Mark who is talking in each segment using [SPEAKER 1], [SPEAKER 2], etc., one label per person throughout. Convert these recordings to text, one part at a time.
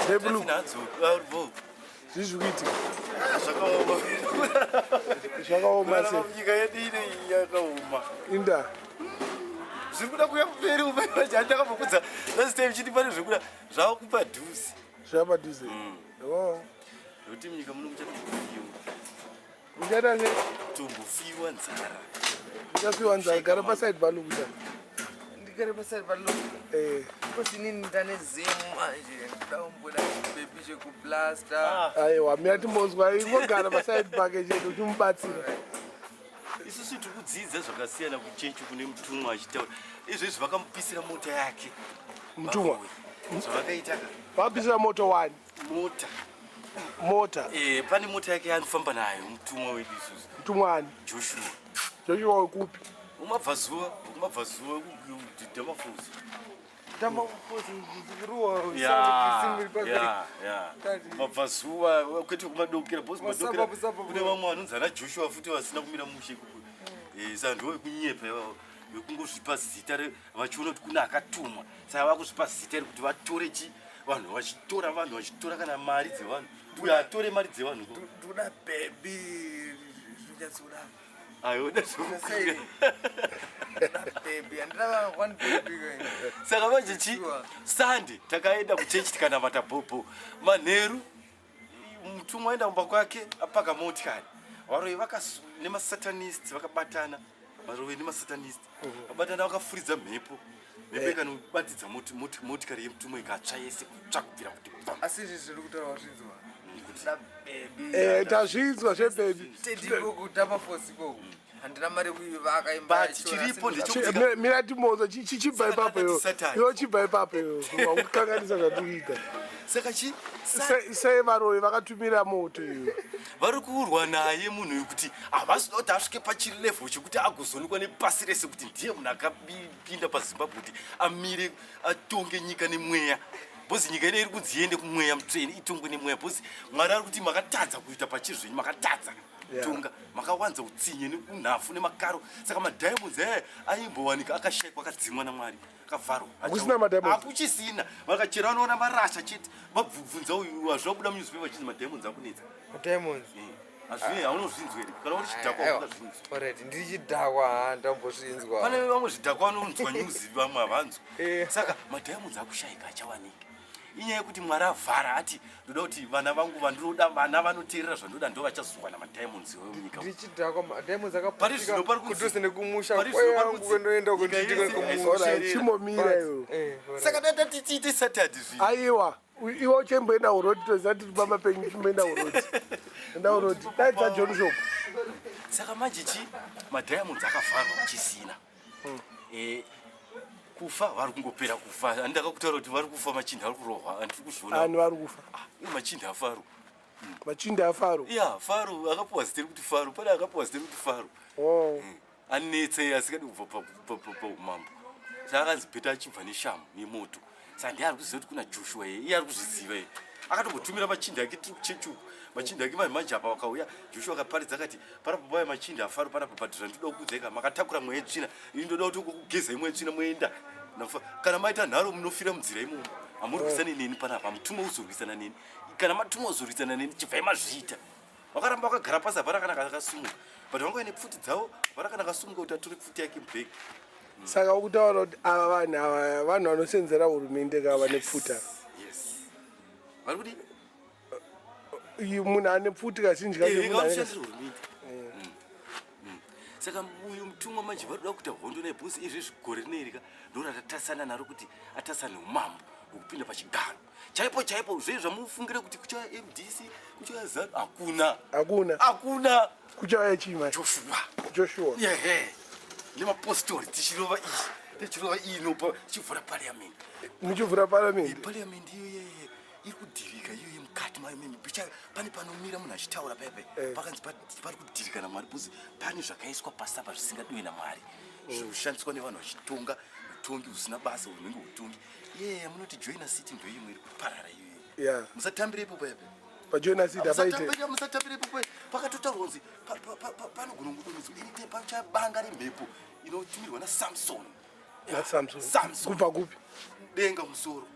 [SPEAKER 1] Reblu.
[SPEAKER 2] Nadzo, bo.
[SPEAKER 1] Zvii zviri kuitika?
[SPEAKER 2] Ah, zvakaoma.
[SPEAKER 1] Zvakaoma sei?
[SPEAKER 2] Nyika yedu ine yakaoma.
[SPEAKER 1] Inda.
[SPEAKER 2] Zviri kuda kuuya kumberi upe ndakambokudza last time chiti pane zvekuda zvava kupadhuze.
[SPEAKER 1] Zvava padhuze. Oh.
[SPEAKER 2] Nokuti munyika muno muchatombofiwa.
[SPEAKER 1] Muchaita sei?
[SPEAKER 2] Tombofiwa nzara.
[SPEAKER 1] Muchafiwa nzara. Gara paside paLukuta.
[SPEAKER 3] Ndigare paside paLukuta.
[SPEAKER 1] Eh.
[SPEAKER 3] Because inini ndane zemu manje. Ndoda kumboda chibebi chekuplaster.
[SPEAKER 2] Ah.
[SPEAKER 1] Aiwa, mira timbonzwa ingogara paside pake chete uchimubatsira.
[SPEAKER 2] Isusu tiri kudzidza zvakasiyana kuchechi kune mutumwa achitaura. Izvezvi vakamupisira mota yake.
[SPEAKER 1] Mutumwa?
[SPEAKER 2] Zvavakaita ka.
[SPEAKER 1] Vapisira mota wani?
[SPEAKER 2] Mota.
[SPEAKER 1] Mota.
[SPEAKER 2] Eh, pane mota yake yaanofamba nayo mutumwa wedu isusu.
[SPEAKER 1] Mutumwa ani?
[SPEAKER 2] Joshua.
[SPEAKER 1] Joshua wekupi?
[SPEAKER 2] Umabvazuva, umabvazuva kudhamafuzi. Mabvazuva kwete kumadokera because madokera kune vamwe vanonzi ana Joshua futi vasina kumira mushe ikuku. Eh, saka ndivo vekunyepa ivavo vekungozvipa zita vachiona kuti kune akatumwa saka vakuzvipa zita iri kuti vatore chi vanhu vachitora vanhu vachitora kana mari dzevanhu uyo atore mari dzevanhu
[SPEAKER 3] ndoda baby zvinyatsoda
[SPEAKER 2] ayoda saka manje chi Sunday takaenda kuchechi tikanamata bhobho manheru mutumwa aenda kumba kwake apaka motikari varoyi nemasatanist vakabatana varoyi nemasatanist vabatana vakafuridza mhepo mhepo eh. ikanobatidza motikari yemutumwa ikatsva yese kutsva kubvira kuti
[SPEAKER 3] asi izvi zviri kutaura wazvinzwa
[SPEAKER 1] eh, tazvinzwa zvebhebi
[SPEAKER 3] handina mari kuivaka imba
[SPEAKER 2] chiripo
[SPEAKER 1] ndechomira timozo chichibva ipapo iwe iwe chibva ipapo iwe wakukanganisa zvatikuita
[SPEAKER 2] saka chi
[SPEAKER 1] sei varoyi vakatumira moto iwe
[SPEAKER 2] vari kurwa naye munhu uyu kuti havasi kuda kuti asvike pachilevel chekuti agozoonekwa nepasi rese kuti ndiye munhu akapinda pazimbabwe kuti amire atonge nyika nemweya bhozi nyika ine iri kunzi iende kumweya mutsvene itongwe nemweya bhozi mwari ari kuti makatadza kuita pachizvenyu makatadza kutonga makawanza utsinye nekunhafu nemakaro saka madiamonds aya aimbowanika akashaikwa akadzimwa namwari akavharwa
[SPEAKER 1] Hakusina madiamonds?
[SPEAKER 2] Hakuchisina vakachera vanoona marasha chete vabvunza uyu hazvina kubuda munewspaper vachinzi madiamonds akunetsa
[SPEAKER 3] madiamonds
[SPEAKER 2] eh, hazvi haunozvinzwa here kana uri chidhakwa ungazvinzwa
[SPEAKER 3] alright ndiri chidhakwa ha ndambozvinzwa
[SPEAKER 2] pane vamwe zvidhakwa vanonzwa news vamwe havanzwi
[SPEAKER 3] eh.
[SPEAKER 2] saka madiamonds akushaika achawanika inyaya yekuti mwari avhara ati ndoda kuti vana vangu vandinoda vana vanoteerera zvandoda ndo vachazowana madiamonds iwayo munyika
[SPEAKER 3] ndichidhakwa madiamonds
[SPEAKER 2] Pari zvino pari kunzi-
[SPEAKER 3] akaputikakuduze nekumusha
[SPEAKER 2] pari zvino pari
[SPEAKER 3] kwangu
[SPEAKER 2] kunzi-
[SPEAKER 3] kwendoenda
[SPEAKER 2] nyika
[SPEAKER 3] kunditika
[SPEAKER 2] yese
[SPEAKER 3] kumusha
[SPEAKER 1] Alright, chimbomira iwe
[SPEAKER 3] Eh, alright.
[SPEAKER 2] saka dada tichiite saturday zvino
[SPEAKER 1] aiwa iwe uchimboenda urodi toziva tiri pamba penyu chimboenda urodi enda urodi dai dzajohn shop
[SPEAKER 2] saka manje chi madiamonds akavharwa kuchisina Eh, kufa vari kungopera kufa handakakutaura kuti vari kufa machinda ari kurohwa handiri kuzviona
[SPEAKER 1] ani vari kufa
[SPEAKER 2] ah, ivo machinda afaro
[SPEAKER 1] machinda afaro
[SPEAKER 2] ya faro akapuwa zita rekuti faro pane akapuwa zita rekuti faro
[SPEAKER 1] oh.
[SPEAKER 2] hmm. anetse asikadi kubva paumambo saka akanzi bheta achibva neshamu nemoto saka ndiye ari kuziva kuti kuna joshua iye iye ari kuzviziva iye akatombotumira machinda ake tiri kuchechi uku machinda ake vanhu manje apa vakauya joshua akaparidza akati panapa paya machinda afaro panapa but zvandinoda kukudzai ka makatakura mweya yetsvina ini ndoda kuti kugezai mweya yetsvina moenda kana maita nharo munofira munzira imomo hamurwisani neni panapa hamutumwe kuzorwisana neni kana matumwa kuzorwisana neni chibvai mazviita vakaramba vakagara pasi hapana kana akasumuka but vanga vaine pfuti dzavo hapana kana akasumuka kuti atore pfuti yake mubhegi
[SPEAKER 1] saka ukutaura kuti ava vanhu ava vanhu vanosenzera hurumende ka vane pfuta
[SPEAKER 2] yes vari kuti
[SPEAKER 1] munhu ane pfuti kazhinji kacho
[SPEAKER 2] eh, vanoshandira hurumende mm. Mm. saka uyu mutumwa manje vari kuda kuita hondo naye because izvezvi gore rineri ka ndoratatasana naro kuti atasane umambo hwekupinda pachigaro chaipo chaipo zvei zvamufungira kuti kuchauya mdc kuchauya zanu hakuna
[SPEAKER 1] hakuna
[SPEAKER 2] hakuna
[SPEAKER 1] kuchauya chii manje
[SPEAKER 2] joshua
[SPEAKER 1] joshua
[SPEAKER 2] yehe nemapostori tichirova iyi tichirova iyi inopa tichivhura parliament
[SPEAKER 1] muchivhura parliament
[SPEAKER 2] parliament iyo yeye iri kudhirika iyo yemukati mayo mimi pane panomira munhu achitaura paipai eh. pakanzi pari kudhirika namwari bcause pane zvakaiswa pasi apa zvisingadiwe namwari zvinoshandiswa nevanhu vachitonga utongi husina basa hunenge utongi yeye munoti joina city ndoimwe iri kuparara iyoyo
[SPEAKER 1] yeah.
[SPEAKER 2] musatambire ipo paipai
[SPEAKER 1] pajoina city apaite
[SPEAKER 2] musatambire ipo pai pakatotaurwa kunzi panogona kungodomidzwa anytime pachabanga remhepo inotumirwa nasamson
[SPEAKER 1] nasamson kubva kupi
[SPEAKER 2] denga musoro.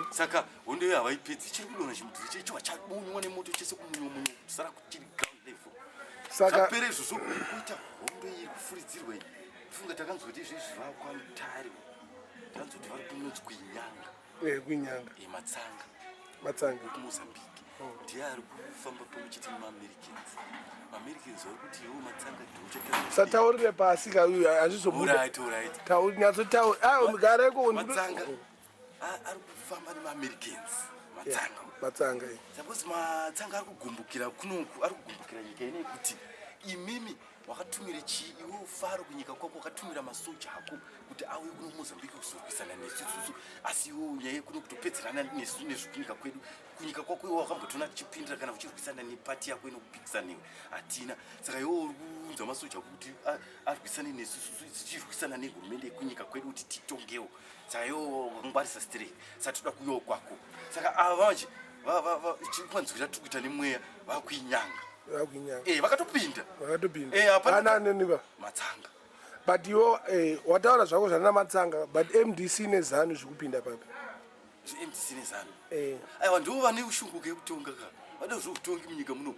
[SPEAKER 2] Saka hondo iyo havaipedzi, chiri kudonha chimudhuri checho vachabunywa nemoto chese, kumunywa munywa kusara chiri ground level.
[SPEAKER 1] Saka
[SPEAKER 2] Zvapera izvozvo, kuita hondo iyi iri kufuridzirwa iyi. Funga takanzwa kuti izvezvi vakwamutare, takanzwa kuti vari kunonzi kuinyanga.
[SPEAKER 1] Kuinyanga.
[SPEAKER 2] Matsanga.
[SPEAKER 1] Matsanga.
[SPEAKER 2] Wekumozambique ndiye ari kufamba pamwe chete nemaAmericans. MaAmericans vari kuti iwo Matsanga ndiuchataa.
[SPEAKER 1] Sataurire pasi ka, uyu hazvizobuda.
[SPEAKER 2] Alright, alright.
[SPEAKER 1] Nyatsotaura, aiwa, gareko.
[SPEAKER 2] Matsanga ari kufamba nemaAmericans, Matsanga.
[SPEAKER 1] Matsanga.
[SPEAKER 2] Suppose Matsanga ari kugumbukira kunoku, ari kugumbukira nyika inei kuti imimi wakatumire chii? Iwe ufaro kunyika kwako wakatumira masoja ako kuti auye kuno Mozambique kuzorwisana nesu isusu, asi iwe nyaya yekuno kutopedzerana nesu nezvekunyika kwedu. Kunyika kwako iwe wakambotona tichipindira kana uchirwisana nepati yako inokupikisa newe hatina. Saka iwe uri kuunza masoja ako kuti arwisane nesu isusu tichirwisana nehurumende yekunyika kwedu kuti titongewo. Saka iwe wakangwarisa straight, saka toda kuuyawo kwako. Saka ava manje kwanzwira tiri kuita nemweya vakuinyanga.
[SPEAKER 1] Vakuinyanga.
[SPEAKER 2] Vakatopinda.
[SPEAKER 1] Vakatopinda.
[SPEAKER 2] Hapana-
[SPEAKER 1] Ana aneniva?
[SPEAKER 2] Matsanga.
[SPEAKER 1] But iwo wataura zvako zvana Matsanga, but MDC neZANU zvikupinda papi?
[SPEAKER 2] MDC neZANU?
[SPEAKER 1] Eh.
[SPEAKER 2] Aiwa, ndivo vane ushunguka yekutonga ka, vada zveutongi munyika muno.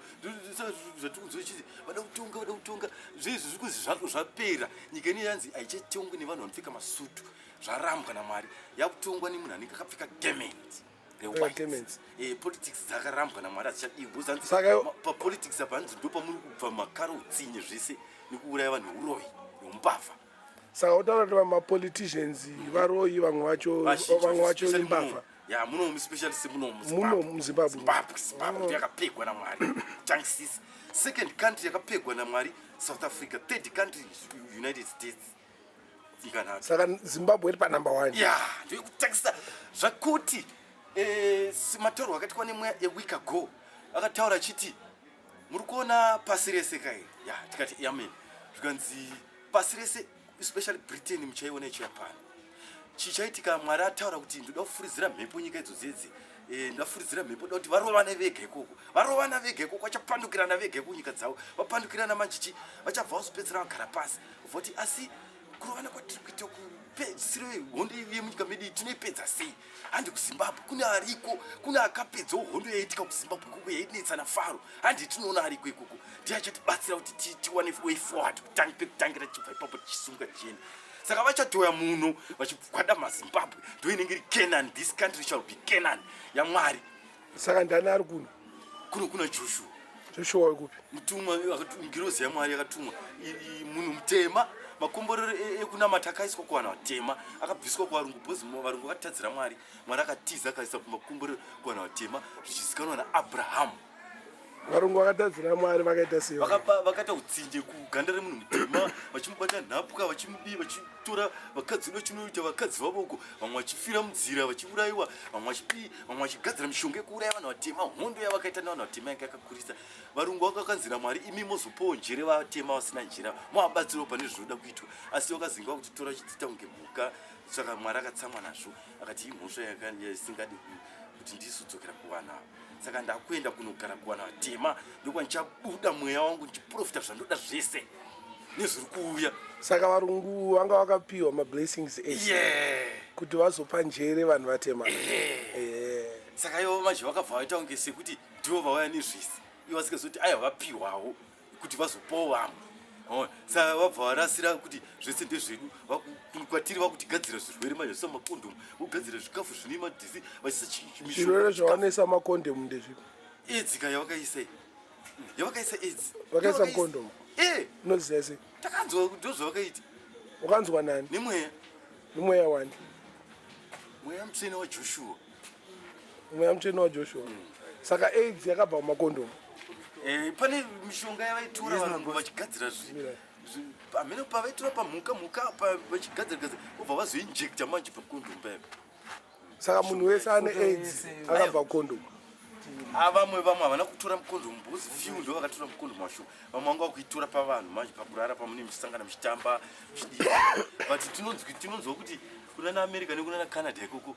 [SPEAKER 2] Zvatikunzwa chiti vada kutonga, vada kutonga zvezvi zviri kuzi zvapera. Nyika ino yanzi haichatongwi nevanhu vanopfeka masutu, zvarambwa naMwari. Yakutongwa nemunhu anenge akapfeka garment rewhite.
[SPEAKER 1] Garments.
[SPEAKER 2] Politics dzakarambwa naMwari, hadzichadiwi because hanzi papolitics apa hanzi ndo pamuri kubva makaro, utsinye, zvese nekuuraya vanhu, uroyi neumbavha.
[SPEAKER 1] Saka utaura kuti mapoliticians varoyi vamwe vacho, vamwe vacho imbavha?
[SPEAKER 2] Ya, muno especially muno.
[SPEAKER 1] Muno muZimbabwe.
[SPEAKER 2] Zimbabwe, Zimbabwe ndiyo yakapegwa naMwari tangisisa. Second country yakapegwa naMwari, South Africa. Third country, United States, nyika nhatu.
[SPEAKER 1] Saka Zimbabwe iri panumber one.
[SPEAKER 2] Ya, ndoyekutangisa zvakuti matauro akaitwa nemweya a week ago, akataura achiti muri kuona pasi rese kai? Ya, tikati amen. Zvikanzi pasi rese, especially Britain, muchaiona ichiya pano. Chichaitika, Mwari ataura kuti ndoda kufuridzira mhepo nyika idzo dzedze. Ndafuridzira mhepo, da kuti varovane vega ikoko, varovana vega ikoko, vachapandukirana vega iko nyika dzavo. Vapandukirana manje chi vachabva vazopedzera vagara pasi voti asi kurovana kwatiri kuita kupedzisiro hondo yemunyika medu iyi tinoipedza sei? Handi kuZimbabwe kune ariko, kune akapedzawo hondo yaiitika kuZimbabwe ikoko yainetsana Faro. Handi tinoona ariko ikoko, ndiye achatibatsira kuti tiwane way forward pekutangira tichibva ipapo tichisunga tichienda. Saka vachatoya muno vachigwada maZimbabwe, ndo inenge iri Canaan. This country shall be Canaan yaMwari.
[SPEAKER 1] Saka ndani ari kuno?
[SPEAKER 2] Kuno kuna Joshua.
[SPEAKER 1] Joshua wekupi?
[SPEAKER 2] Mutumwa, ngirozi yaMwari yakatumwa. Munhu mutema. Makomborero ekunamata akaiswa kuvanhu vatema, akabviswa kuvarungu because varungu vakatadzira Mwari. Mwari akatiza, akaisa makomborero kuvanhu vatema zvichizikanwa naAbrahamu.
[SPEAKER 1] Varungu vakatadzira Mwari vakaita sei?
[SPEAKER 2] Vakaita utsinje kuganda remunhu mutema, vachimubata nhapwa, vachimudii, vachitora vakadzi vachinoita vakadzi vavoko, vamwe vachifira munzira vachiurayiwa, vamwe vachidii, vamwe vachigadzira mishonga yekuuraya vanhu vatema. Hondo yavakaita nevanhu vatema yanga yakakurisa. Varungu vakakanzira Mwari, imi mozopawo njere vatema vasina njera, movabatsirawo pane zvinoda kuitwa. Asi vakazinga kutitora vachitiita kunge mhuka. Saka Mwari akatsamwa nazvo, akati imhosva isingadi kuti ndizodzokera kuvanhu ava. Saka ndakuenda kunogara kuvanhu vatema, ndokwandichabuda mweya wangu ndichiprofita zvandoda zvese nezviri kuuya.
[SPEAKER 1] Saka varungu vanga vakapiwa mablessings ese kuti vazopa njere vanhu vatema.
[SPEAKER 2] Saka ivo manje vakabva vaita kunge sekuti ndivo vauya nezvisi, ivo vasikazoti aiwa, vapiwawo kuti vazopawo vamwe. Ona, saka vabva varasira kuti zvese ndezvedu. Kwatiri vakutigadzira zvirwere manje, zvisa makondomu, vogadzira zvikafu zvine madhisi, vachiisa mishonga
[SPEAKER 1] Zvirwere
[SPEAKER 2] muchikafu.
[SPEAKER 1] Zvavanesa makondomu ndezvipi?
[SPEAKER 2] Aids ka, yavakaisa iyi, yavakaisa AIDS.
[SPEAKER 1] Vakaisa mukondomu?
[SPEAKER 2] Eh.
[SPEAKER 1] Unoziva sei?
[SPEAKER 2] Takanzwa, ndo zvavakaita.
[SPEAKER 1] Wakanzwa nani?
[SPEAKER 2] Nemweya.
[SPEAKER 1] Nemweya wani?
[SPEAKER 2] Mweya mutsvene waJoshua.
[SPEAKER 1] Mweya mutsvene waJoshua. Saka AIDS yakabva mumakondomu?
[SPEAKER 2] Pane mishonga yavaitora varungu vachigadzira
[SPEAKER 1] Mira.
[SPEAKER 2] Hamene pavaitora pamhuka mhuka vachigadzira gadzira, vobva vazoinjecta manje pakondomu paipo.
[SPEAKER 1] Saka munhu wese ane AIDS akabva kukondomu?
[SPEAKER 2] Ah, vamwe havana kutora mukondomu because few ndo vakatora mukondomu washo. Vamwe vanga vakuitora pavanhu manje, pakurara, pamune muchisangana, muchitamba, muchidii. But tinonzwa kuti kuna naAmerica nekuna naCanada ikoko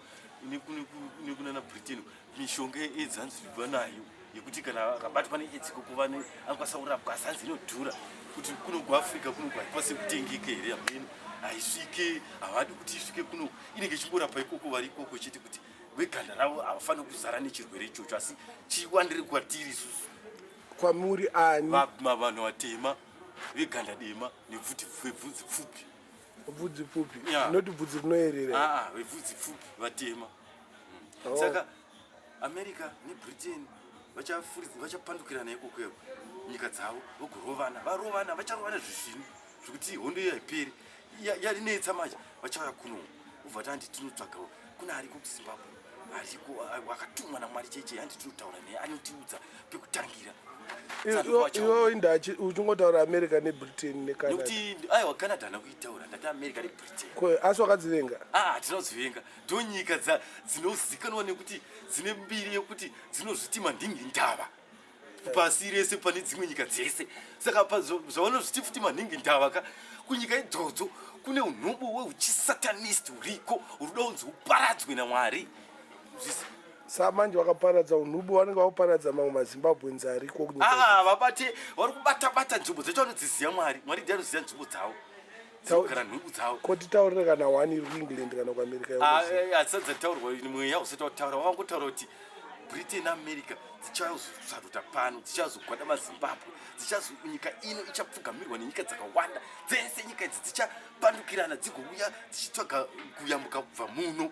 [SPEAKER 2] nekuna naBritain, mishonga yeAIDS hanzi vanayo yekuti kana akabatwa neAIDS ikoko vane anokwanisa kurapwa, asi hanzi inodhura. Kuti kuno kuAfrica kuno haikwanisi kutengeka here? Hameno, haisvike, havadi kuti isvike kuno. Inenge ichingorapa ikoko vari ikoko chete kuti Veganda ravo havafaniri kuzara nechirwere ichocho, asi chiwandire kwatiri isusu.
[SPEAKER 1] Kwamuri ani?
[SPEAKER 2] Vanhu vatema veganda dema nebvudzi vebvudzi pfupi.
[SPEAKER 1] Bvudzi pfupi? Not bvudzi rinoerera.
[SPEAKER 2] Aa, vebvudzi pfupi vatema.
[SPEAKER 1] Oh.
[SPEAKER 2] Saka America neBritain vachapandukirana ikoko iko, nyika dzavo vogorovana, varovana, vacharovana zvisvinu zvekuti hondo iyo haiperi. Yarinetsa manje, vachauya kuno ubva tandi tinotsvaga kuna ariko kuZimbabwe, ariko akatumwa naMwari cheche, handi tinotaura naye, anotiudza pekutangira.
[SPEAKER 1] Iwo indachi uchingotaura America neBritain neCanada?
[SPEAKER 2] Nekuti aiwa, Canada hana kuitaura, ndati America neBritain.
[SPEAKER 1] Ko asi wakadzivenga?
[SPEAKER 2] Ah, tinodzivenga. Ndo nyika dzinozikanwa nekuti dzine mbiri yekuti dzinozviti mandingi ndava pasi rese pane dzimwe nyika dzese. Saka zvavanozviti futi manhingi ndava ka, kunyika idzodzo kune unhubu hweuchisatanist huriko, huruda kunzi huparadzwe naMwari.
[SPEAKER 1] Sa manje vakaparadza unhubu, vanenge vakuparadza mamwe maZimbabweans ariko kunyika.
[SPEAKER 2] Ah, vabate vari kubata-bata nzvimbo dzacho vanodziziva Mwari. Mwari ndiye anoziva nzvimbo dzavo dzinogara nhubu dzavo.
[SPEAKER 1] Ko titaurire kana one iri kuEngland kana kuAmerica?
[SPEAKER 2] Ah, hadzisati dzataurwa, mweya usati wataura. Wakangotaura kuti Britain, America dzichazosaruta pano, dzichazogwada maZimbabwe, dzichazo nyika ino ichapfugamirwa nenyika dzakawanda dzese. Nyika idzi dzichapandukirana, dzigouya dzichitsvaga kuyambuka kubva muno,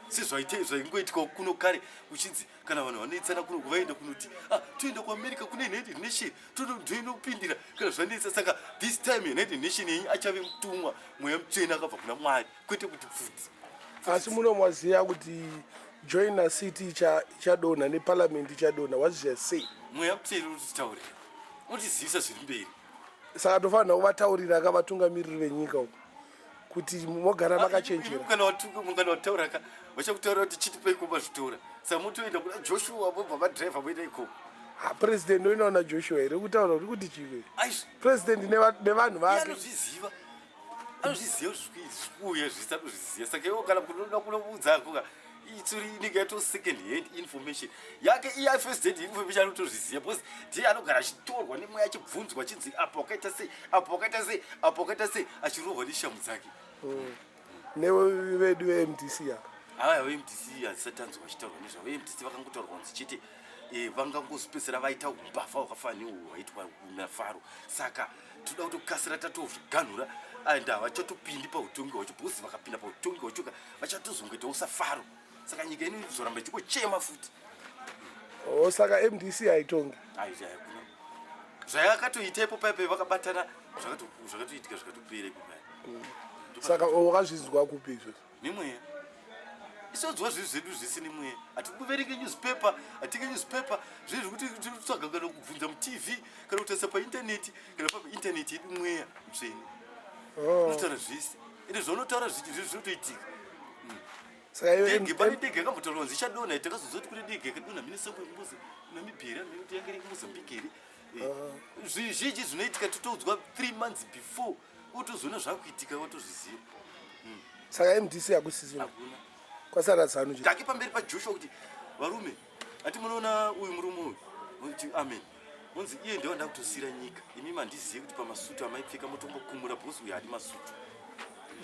[SPEAKER 2] sezvaite zvaingoitikawo kuno kare, kuchinzi kana vanhu vanoitsana kuno vaenda kunoti, ah, toenda kuAmerica kune United Nation, toinopindira kana zvanetsa. Saka this time United Nation yenyu achave mutumwa, mweya mutsvene akabva kuna Mwari, kwete kuti pfuti.
[SPEAKER 1] Asi muno mwaziva kuti Joina City ichadonha neparliament ichadonha, waziva sei?
[SPEAKER 2] Mweya mutsvene unotitaurira, unotizivisa zviri mberi.
[SPEAKER 1] Saka tofanira kuvataurira ka vatungamiriri venyika uko kuti mogara makachenjera.
[SPEAKER 2] Kana wataura ka, vachakutaura kuti chitipei kumba zvitora. Saka motoenda kuna Joshua, mobva madhiraivha moenda ikoko.
[SPEAKER 1] Ha, president oinaona Joshua here kutaura uri kuti chive
[SPEAKER 2] Aizvi
[SPEAKER 1] president nevanhu
[SPEAKER 2] iye
[SPEAKER 1] vake?
[SPEAKER 2] Anozviziva, anozviziva zvikuuya zvese, anozviziva. Saka iwo kana kunoda kunoudza ka, itsuri inenge yato second hand information yake. Iya first hand information anotozviziva because ndiye anogara achitorwa nemweya, achibvunzwa, achinzi apo wakaita sei, apo wakaita sei, apo wakaita sei, achirohwa neshamu dzake.
[SPEAKER 1] Nevedu veMDC aka?
[SPEAKER 2] Ava veMDC hazisati tanzwa vachitaurwa nezvavo. VeMDC vakangotaurwa kunzi chete vangangozopedzisira vaita umbavha hwakafanana neuhwo hwaitwa naFaro. Saka toda kutokasira tatozviganhura and havachatopindi pautongi hwacho, because vakapinda pautongi hwacho ka, vachatozongoitawo saFaro. Saka nyika ino izoramba ichingochema futi.
[SPEAKER 1] O, saka MDC haitongi?
[SPEAKER 2] Hakuna zvayakatoita ipo paipai, vakabatana, zvakatoitika zvikatopera ipo pai.
[SPEAKER 1] Saka wakazvizwa kupi izvozvo?
[SPEAKER 2] Nemweya. Isonzwa zvinhu zvedu zvese nemweya. Hatikuverenge newspaper, hatinge newspaper zvinhu zvekuti tinotsvaga kana kubvunza muTV kana kutarisa paintaneti kana paintaneti yedu. Mweya mutsvene unotaura zvese, ende zvaunotaura zvinotoitika.
[SPEAKER 1] Saka iwe
[SPEAKER 2] Ndege, pane ndege yakambotaurwa kunzi ichadonha. Takazonzwa kuti kune ndege yakadonha mine sango yekuNamibia here, kuti yange iri kuMozambique here. Zvizhinji zvinoitika totoudzwa 3 months before, wotozoona zvakuitika, watozviziva.
[SPEAKER 1] Saka MDC hakusisina?
[SPEAKER 2] Hakuna.
[SPEAKER 1] Kwasara ZANU chete.
[SPEAKER 2] Take pamberi paJoshua kuti varume, ati munoona uyu murume uyu, kuti amen, unzi iye ndiwo ndakutosiyira nyika. Imi mandizive kuti pamasutu amaipfeka motongokumura, because uyu haadi masutu.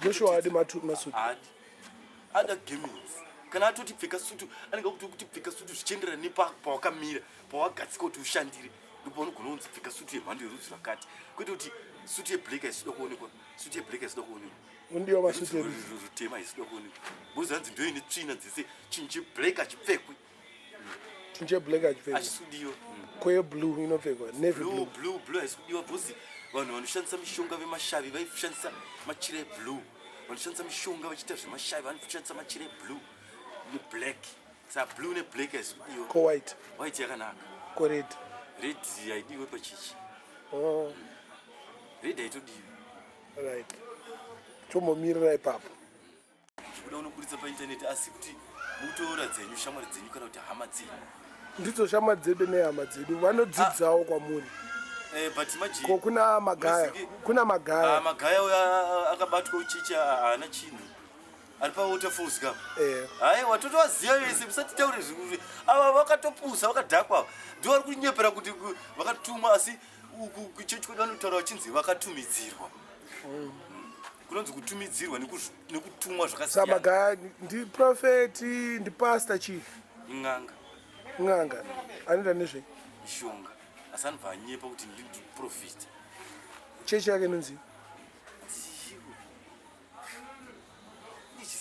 [SPEAKER 1] Joshua adi masutu?
[SPEAKER 2] Haadi, ada garments. Kana atoti pfeka sutu, anenge akuti kuti pfeka sutu zvichienderana nepawakamira, pawagadzika kuti ushandire. Ndopaunogona kunzi pfeka sutu yemhando yerudzi rwakati, kwete kuti sutu yeblack haisida kuonekwa, sutu yeblack haisida kuonekwa.
[SPEAKER 1] Undiwa masutu erudzi?
[SPEAKER 2] Rutema haisida kuonekwa because hanzi ndo ine tsvina dzese. Chinhu cheblack hachipfekwi.
[SPEAKER 1] Chinhu cheblack hachipfekwa?
[SPEAKER 2] Hachisudiwa.
[SPEAKER 1] Ko yeblue inopfekwa, navy
[SPEAKER 2] blue?
[SPEAKER 1] Blue.
[SPEAKER 2] Blue haisi kudiwa because vanhu vanoshandisa mishonga vemashavi vaishandisa machira eblue. Vanoshandisa mishonga vachiita zvemashavi vanoshandisa machira eblue neblack. Saka blue neblack haisi kudiwa.
[SPEAKER 1] Ko white?
[SPEAKER 2] White yakanaka.
[SPEAKER 1] Ko red?
[SPEAKER 2] Red haidiwe pachichi.
[SPEAKER 1] Oh.
[SPEAKER 2] Red haitodiwi.
[SPEAKER 1] Right, tombomirira ipapo.
[SPEAKER 2] Zvikuda unoburitsa paintaneti, asi kuti mutoora dzenyu shamwari dzenyu kana kuti hama dzenyu.
[SPEAKER 1] Ndidzo shamwari dzedu nehama dzedu, vanodzidzawo kwamuri.
[SPEAKER 2] But manje
[SPEAKER 1] Ko kuna Magaya? Kuna
[SPEAKER 2] Ah,
[SPEAKER 1] Magaya?
[SPEAKER 2] Magaya uyo akabatwa uchichi, haana chinhu, ari paWaterfalls ka. Haiwa, totovaziva vese, musatitaure zvikuti ava vakatopusa, vakadhakwa ava. Ndo vari kunyepera kuti vakatumwa, asi uku kuchechi kwedu vanotaura vachinzi vakatumidzirwa. Kunonzi kutumidzirwa nekutumwa zvakasiyana.
[SPEAKER 1] Samagaya ndiprofeti ndipastor chii?
[SPEAKER 2] In'anga.
[SPEAKER 1] N'anga anoita nezvei?
[SPEAKER 2] Mishonga. Asi anobva anyepa kuti ndiprofita.
[SPEAKER 1] Chechi yake inonzi?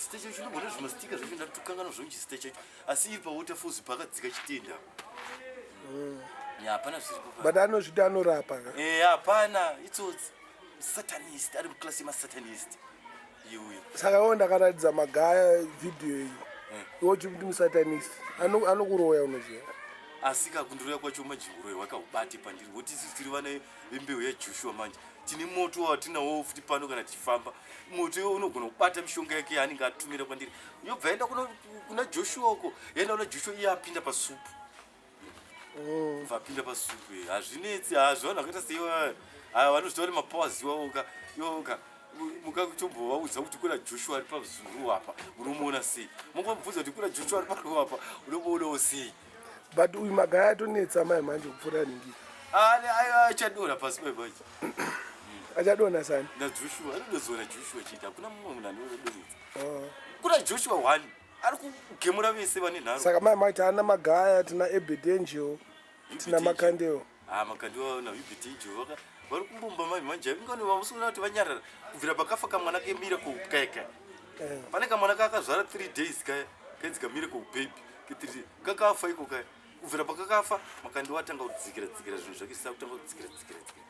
[SPEAKER 2] Chisita chacho chinogona zvimastika zvacho ndatokanganwa zvangu chisita chacho asi iri pawaterfalls pakadzika chitenda mm. ya hapana zviripo
[SPEAKER 1] but anozviti anorapa ka
[SPEAKER 2] eh hapana itsotsi satanist ari muclass yemasatanist iuyo
[SPEAKER 1] saka iwo ndakaratidza magaya video iyi eh. iwo uchikuti musatanist anokuroya unoziva
[SPEAKER 2] asi kakundiroya kwacho manje uroyi hwakaubate pandiri woti isu tiri vana vembeu yajoshua manje tine moto watinawo futi pano kana tichifamba moto iwo unogona kubata mishonga yake yaanenge atumira kwandiri yobva yaenda kuna joshua uko yaenda kuna joshua iye apinda pasupu mm. vapinda pasupu eh, hazvinetsi hazvo vanhu vakaita seiwa aya vanozvita vane mapowers iwawoka iwawoka mukatombovaudza kuti kuna joshua ari pazuru apa unomuona sei mungomubvunza kuti kuna joshua ari paru apa unomuonawo sei
[SPEAKER 1] but uyu magaya atonetsa mai manje kupfuura nhingi
[SPEAKER 2] achadonha pasi mai manje
[SPEAKER 1] achadonha sani
[SPEAKER 2] najoshua anodozona joshua chete hakuna mumwe munhu anodonetsa ah. kuna joshua one ari kugemura vese vane nharo
[SPEAKER 1] saka mai mai taana magaya tina ebedangel tina makandeo
[SPEAKER 2] ah makandiwa na ubedangel vaka vari kumbumba mai manje ingani vamusiona kuti vanyarara kubvira pakafa kamwana kemiracle kaya kaya eh. pane kamwana kakazvara 3 days kaya kainzi kamiracle baby ke 3 days kakafa iko kaya kubvira pakakafa makandiwa atanga kudzikira dzikira zvinhu zvake zvisina kutanga kudzikira dzikira dzikira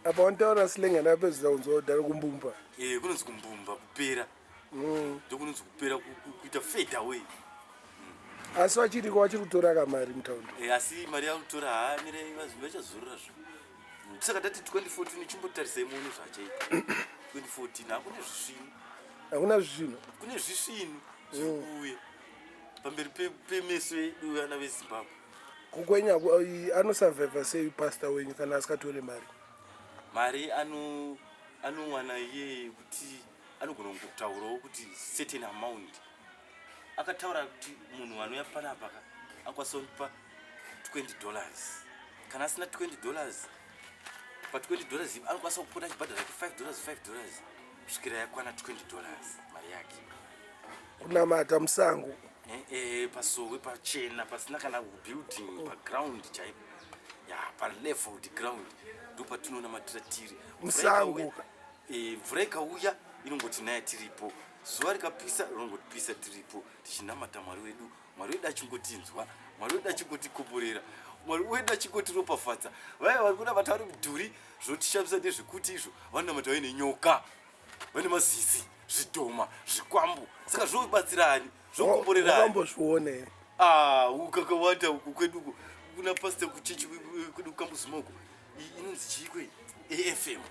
[SPEAKER 1] apa wanotaura slang andapedzisa kunzwa kudhara kumbumba
[SPEAKER 2] eh kunonzi kumbumba kupera mm. ndokunonzi kupera kuita fade away
[SPEAKER 1] mm. asi vachiriko vachiri kutora ka mari mutaundi
[SPEAKER 2] eh, asi mari yakutora haa mirai vachazorora zvo mm. saka tati 2014 chimbotarisai muone zvachaita 2014 hakune zvisvinu
[SPEAKER 1] hakuna zvisvinu
[SPEAKER 2] kune zvisvinu zvikuuya pamberi pemeso edu vana vezimbabwe
[SPEAKER 1] kukwenya anosurvivha sei pastor wenyu kana asikatore mari
[SPEAKER 2] mari anowana iye kuti anogona kungotaurawo kuti certain amount akataura kuti munhu anouya panapa ka akwanisa kundipa 20 dollars kana asina 20 dollars pa 20 dollars anokwanisa kupota achibhadhara ke 5 dollars 5 dollars kusvikira yakwana 20 dollars mari yake
[SPEAKER 1] kunamata musango
[SPEAKER 2] eh, eh, pasowe pachena pasina kana building paground chaipo ya paleveled ground ndopatinonamatira tiri
[SPEAKER 1] musango
[SPEAKER 2] Eh, mvura ikauya inongotinaya tiripo zuva rikapisa rinongotipisa tiripo tichinamata mwari wedu mwari wedu achingotinzwa mwari wedu achingotikomborera mwari wedu achingotiropafadza vaya vari kunamata vari mudhuri zvotishamisa ndezvekuti izvo vanonamata vaine nyoka vane mazizi zvidhoma zvikwambo saka zvobatsirani zvokomborerani
[SPEAKER 1] wakambozviona here
[SPEAKER 2] ah, ukakawanda uku kwedu kuna pastor kuchechi kwedu kambuzuma uku inonzi chiiko iyi afm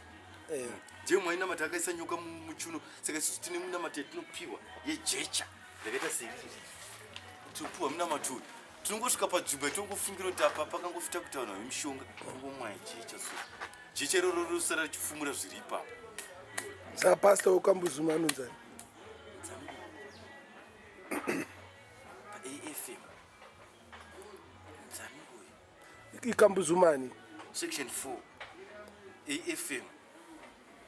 [SPEAKER 2] eh. ndiye mwainamata akaisa nyoka muchuno saka isusu tine munamato yatinopiwa yejecha ndakaita seriri tinopiwa munamato uyu tinongosvika panzvimbo yatinongofungira kuti apa pakangofita kuti vanhu vemishonga tongomwaya jecha so jecha iroro rosara richifumura zviri ipapo
[SPEAKER 1] saka pasta wekambuzuma anonzani
[SPEAKER 2] paafm
[SPEAKER 1] ikambuzumani
[SPEAKER 2] section 4 afm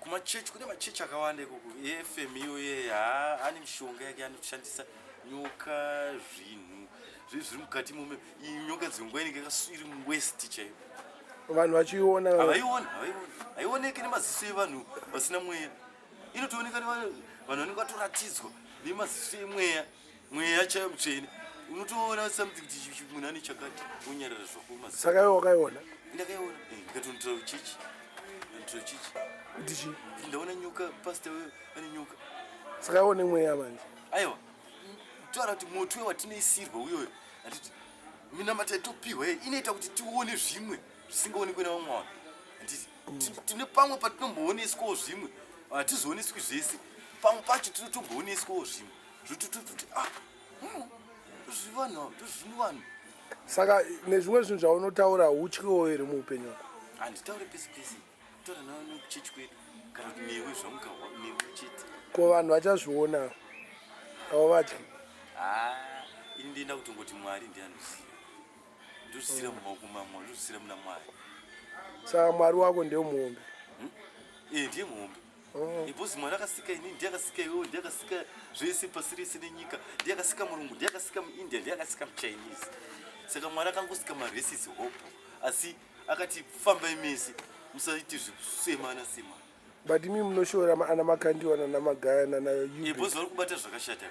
[SPEAKER 2] kumachechi kune machechi akawanda ikoko afm iyoye haa ane mishonga yake anoshandisa nyoka zvinhu zve zviri mukati mome iyi nyoka dzimwe inenge iri muwest chaiyo
[SPEAKER 1] vanhu vachiiona
[SPEAKER 2] havaioni havaioni haioneki nemaziso evanhu vasina mweya inotooneka nevanhu vanenge vatoratidzwa nemaziso emweya mweya chaiyo mutsvene unotoona something kuti munhu ane chakati wonyarara zvako maziso
[SPEAKER 1] saka iwe wakaiona
[SPEAKER 2] ndakaiona eh, ndikatonotora kuchechi ndinotora kuchechi
[SPEAKER 1] kuti chii
[SPEAKER 2] kuti ndaona nyoka pastor weyo ane nyoka
[SPEAKER 1] saka iwe une mweya manje
[SPEAKER 2] aiwa taura kuti moto uyo watinoisirwa uyoyo handiti minamata yatopihwa iyi inoita kuti tione zvimwe zvisingaonekwe nevamwe vanhu handiti tine pamwe patinombooneswawo zvimwe hatizooneswi zvese pamwe pacho tinotombooneswawo zvimwe zvotototi ah hmm, ndozvivanhu ava ndozvimwe vanhu
[SPEAKER 1] saka nezvimwe zvinhu zvaunotaura hutyiwo here muupenyu wako
[SPEAKER 2] handitaure pese pese taura navo nekuchechi kwedu kana kuti newe zvamuka newe chete
[SPEAKER 1] ko vanhu vachazviona avo vatyi
[SPEAKER 2] ah, ini ndienda kutongoti mwari ndiye anoziva ndozvisira mumaoko mamwari ndozvisira muna mwari
[SPEAKER 1] saka mwari wako ndiye muhombe
[SPEAKER 2] hmm? eh, ndiye muhombe.
[SPEAKER 1] Oh.
[SPEAKER 2] Because Mwari akasika ini, ndiye akasika iwewe, ndiye akasika zvese pasi rese nenyika, ndiye akasika murungu, ndiye akasika muIndia, ndiye akasika muChinese. Saka Mwari akangosika maraces hope, asi akati fambai mese musaite zvekusemana semana.
[SPEAKER 1] But imi munoshora ana Makandiwa nana Magaya nana
[SPEAKER 2] eh, Because vari kubata zvakashata,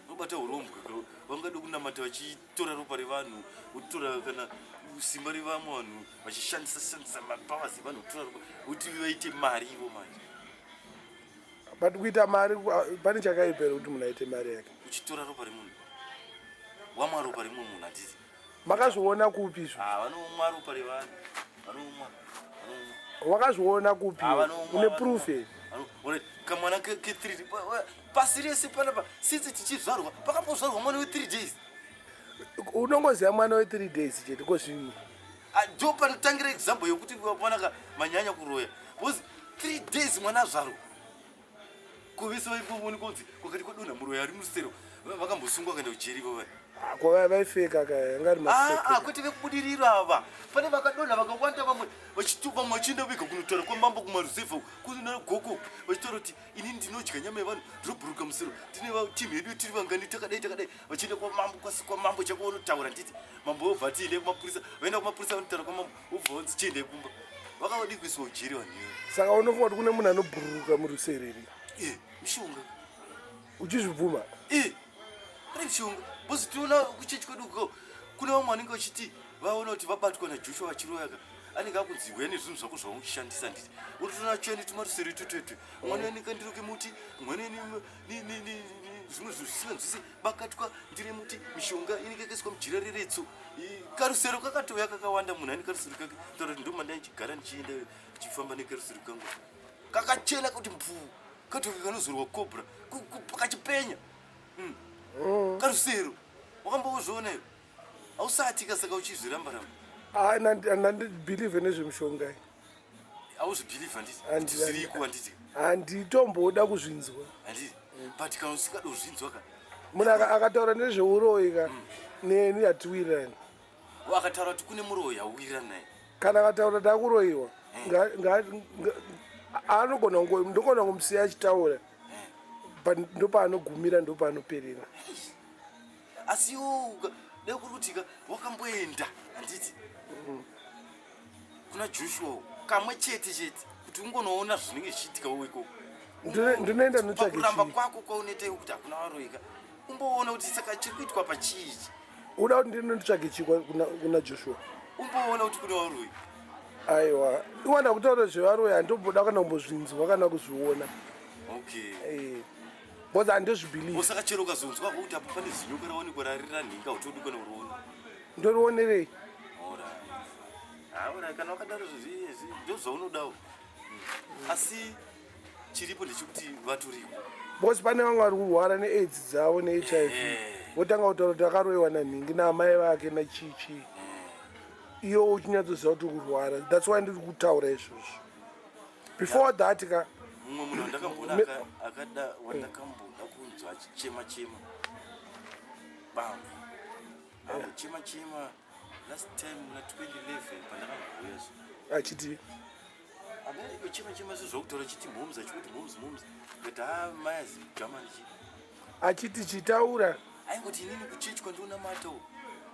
[SPEAKER 2] vanobata urombwa, vangade kunamata vachitora ropa revanhu, votora kana simba revamwe vanhu vachishandisa shandisa mapowers evanhu kutora ropa kuti vaite mari ivo manje.
[SPEAKER 1] But kuita mari pane chakaipa here kuti munhu aite mari yake?
[SPEAKER 2] Uchitora ropa remunhu, wamwa ropa remumwe munhu handiti?
[SPEAKER 1] Makazviona kupi izvo?
[SPEAKER 2] Ah, vanomwa ropa revanhu, vanomwa, vanomwa.
[SPEAKER 1] Wakazviona kupi?
[SPEAKER 2] Ah, vanomwa,
[SPEAKER 1] Une proof here?
[SPEAKER 2] Kamwana ke3 pasi rese panapa since tichizvarwa pakambozvarwa mwana we3 days.
[SPEAKER 1] Unongoziva mwana we3 days chete ko zvimwe.
[SPEAKER 2] Ah, ndo panotangira example yokuti mwana manyanya kuroya because 3 days mwana azvarwa kuvese vaimbooni kunzi kwakati kwadonha muroyi ari musero vakambosungwa kuenda kujeri ivo vai
[SPEAKER 1] ah, ko vaifeka ka yanga ari
[SPEAKER 2] ah, ah, kwete vekubudirira ava pane vakadonha vakawanda vamwe vamwe vachienda vega kunotaura kwamambo kumaruzevha kuna goko vachitaura kuti ini ndinodya nyama yevanhu ndinobhuruka musero tine timu yedu tiri vangani takadai takadai vachienda kwamambo kwasi kwamambo chako vanotaura nditi mambo wobva ati endai kumapurisa vaenda kumapurisa vanotaura kwamambo wobva vanzi chiendai kumba vakavadii kuiswa ujeri vanhu ivo
[SPEAKER 1] saka unofunga kuti kune munhu anobhururuka murusero here
[SPEAKER 2] e mishonga
[SPEAKER 1] uchizvibvuma
[SPEAKER 2] e pane mishonga bcause tinoona kuchechi kwedu ko kune vamwe vanenge vachiti vaona kuti vabatwa najoshua vachiroyaka anenge akunzi huya nezvinhu zvako zvaunoshandisa nditi unotoona chiya netumarusero itwetwetwe mwana nekandiro kemuti mwana zvimwe zvinhu zvisinganzwisi bakatwa ndire muti mishonga inenge yakaiswa mujira reretso karusero kakatouya kakawanda munhu ane karusero kake taura kuti ndomanda ndichigara ndichienda ndichifamba nekarusero kangu kakachena kuti mpuu katoka kanozorwa cobra kachipenya mm. mm. karusero wakambozviona iwe hausati ka saka uchizviramba ramba
[SPEAKER 1] handibhilivhe nezvemushonga iyi
[SPEAKER 2] hauzvibhilivhe handiti zviriko handiti
[SPEAKER 1] handitomboda kuzvinzwa
[SPEAKER 2] handiti but kana usingada kuzvinzwa ka
[SPEAKER 1] munhu akataura nezveuroyi ka mm. neni hatiwirirani
[SPEAKER 2] akataura kuti kune muroyi hauwirirani naye
[SPEAKER 1] kana akataura kuti akuroyiwa eh. anogona ndogona kumusiya achitaura eh. but ndopaanogumira ndopaanoperera
[SPEAKER 2] asi iwo dai kuri kutika wakamboenda handiti kuna joshua kamwe chete chete kuti ungonoona zvinenge zvichiitika wo ikoko
[SPEAKER 1] ndinoenda
[SPEAKER 2] notsvakuramba kwako kwaunoita iwo kuti hakuna varoika umboona kuti saka chiri kuitwa pachii ichi
[SPEAKER 1] uda kuti ndinotsvage chii kuna joshua
[SPEAKER 2] umboona kuti kune varoyi
[SPEAKER 1] aiwa iwanda kutaura zvevaroyi handomboda kana kumbozvinzwa kana kuzviona
[SPEAKER 2] okay
[SPEAKER 1] eh. Because handizvibelieve.
[SPEAKER 2] Saka chero ukazonzwa kuti apo pane zinyoka rawanikwa rarira nhinga hautodi kana kuriona.
[SPEAKER 1] Ndorionerei?
[SPEAKER 2] Ora. Kana wakadaro zvezvi ndozvaunodawo. Asi chiripo ndechekuti vatoriko.
[SPEAKER 1] Because pane vamwe vari kurwara neAIDS dzavo neHIV. Eh. Votanga kutaura kuti akaroiwa nanhingi naamai vake nachichi. Eh. Iyo uchinyatsoziva kuti uri kurwara. That's why ndiri kutaura izvozvo. Before that ka
[SPEAKER 2] mumwe munhu wandakamboona akada wandakamboda kunzwa achichema chema bambo ambochema chema last time muna 2011 pandakambouya so
[SPEAKER 1] achiti
[SPEAKER 2] amene chema chema sezvakutaura achiti mhoms achikuti mhoms mhoms but ha mayazi gama ndichi
[SPEAKER 1] achiti chitaura
[SPEAKER 2] aingoti inini kuchechi kwandionamata uko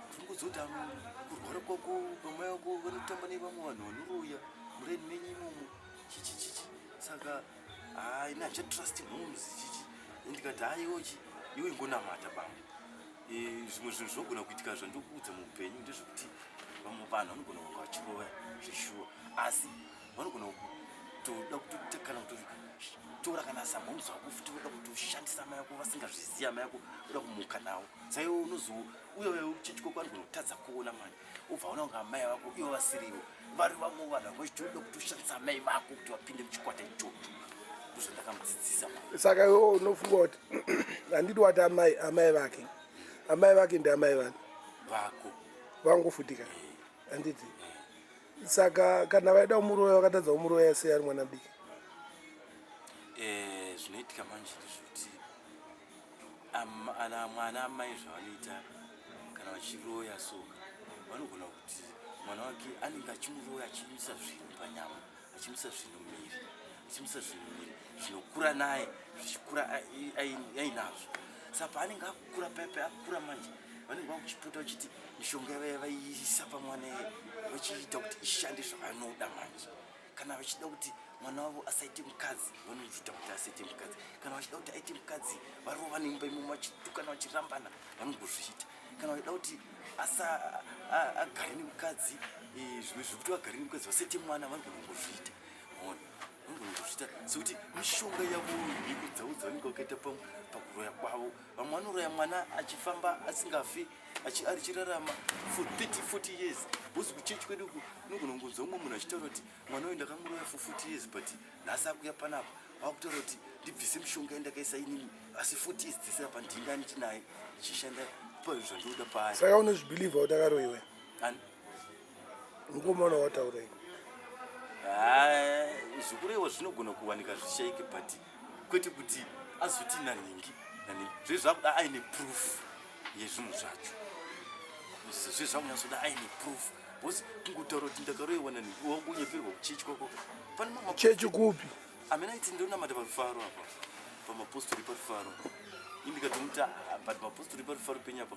[SPEAKER 2] ndinongozoti kurwara kwako bamai vako vanotamba nevamwe vanhu vanoroya muraini menyu imomo chichi chichi saka hai ini handichatrust mhoms chichi ndikati haiwo chi iwe ingonamata bambo eh, zvimwe zvinhu zvinogona kuitika zvandikuudza muupenyu ndezvekuti vamwe vanhu vanogona kunge vachirova zveshuwa asi vanogona kutoda kutoita kana kutotora kana samhoms vako futi voda kutoshandisa amai ako vasingazvizivi amai ako voda kumuka nawo saiwe unozouya uya uchechi kwako anogona kutadza kuona mani obva aona kunge amai vako ivo vasirivo vari vamwe vanhu vanga vachitoda kutoshandisa amai vako kuti vapinde muchikwata ichocho ndozvandakamudzidzisa
[SPEAKER 1] saka iwe unofunga kuti handidi wati amai amai vake amai vake ndiamai vani
[SPEAKER 2] vako
[SPEAKER 1] vangofutika handiti saka kana vaida kumuroya vakatadza kumuroya sei ari mwana mudiki
[SPEAKER 2] eh, zvinoitika manje ndezvekuti ana mwana amai zvavanoita kana vachiroya so vanogona kuti mwana wake anenge achimuroya achimuisa zvinhu panyama achimuisa zvinhu miri achimuisa zvinhu miri Zvinokura naye zvichikura ainazvo. Saka paanenge akukura paya paya akukura manje vanenge vakuchipota vachiti mishonga yavaya vaiisa pamwana iye vachiita kuti ishande zvavanoda manje. Kana vachida kuti mwana wavo asaite mukadzi vanoita kuti asaite mukadzi. Kana vachida kuti aite mukadzi varova nemumba imomo vachitukana vachirambana vanongozviita. Kana vachida kuti asa agare nemukadzi eh, zvimwe zvekuti vagare nemukadzi vasaite mwana vanongozviita. Ona vanogona kuzviita sekuti mishonga yavo mhiko dzavo dzavanenge vakaita pakuroya kwavo. Vamwe vanoroya mwana achifamba asingafi achirarama for 30 40 years because kuchechi kwedu uku unogona kungonzwa umwe munhu achitaura kuti mwana uyu ndakamuroya for 40 years but nhasi akuya panapa wakutaura kuti ndibvise mishonga yandakaisa inini asi 40 years dzese apa ndinga ndichinaye ndichishanda pazvandinoda paari.
[SPEAKER 1] Saka unozvibhilivha kuti akaroiwa? Ani? Mukomana wataura ini.
[SPEAKER 2] Zvikurewa zvinogona kuwanika zvishaike but kwete kuti azoti nanhingi nanhingi zve zvakuda aine proof yezvinhu zvacho zve zvakunyatsoda aine proof because kungotaura kuti ndakaroiwa nanhingi wangonyeperwa kuchechi kwako
[SPEAKER 1] pane chechi kupi
[SPEAKER 2] amene aiti ndonamata parufaro apa pamapostori parufaro indikatomuti ah, but mapostori parufaro penyu apa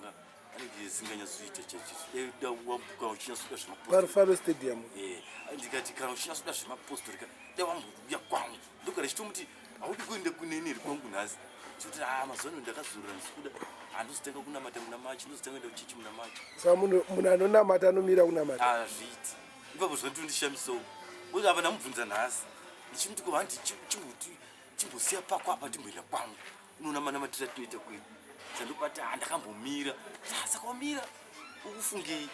[SPEAKER 2] anenge asinganyatsoita chaizvo wambuka uchinyatsoda zvemapostori
[SPEAKER 1] parufaro stadium
[SPEAKER 2] eh, ndikati kana uchinyatsoda zvemapostori ka dai wambouya kwangu ndogara chitomuti haudi kuenda kuneni iri kwangu nhasi chikuti haa ah, mazuva ano ndakazorora ndisikuda handozotanga kunamata muna machi ndozotanga kuenda kuchechi muna machi
[SPEAKER 1] saka munhu anonamata anomira kunamata
[SPEAKER 2] hazviiti ah, ipapo zvanotondishamisawo ozi apa ndamubvunza nhasi ndichimuti ko handi chimbosiya pako apa timboenda kwangu unoona manamatiro atinoita kwedu sandobata ah, ndakambomira saka wamira ukufungei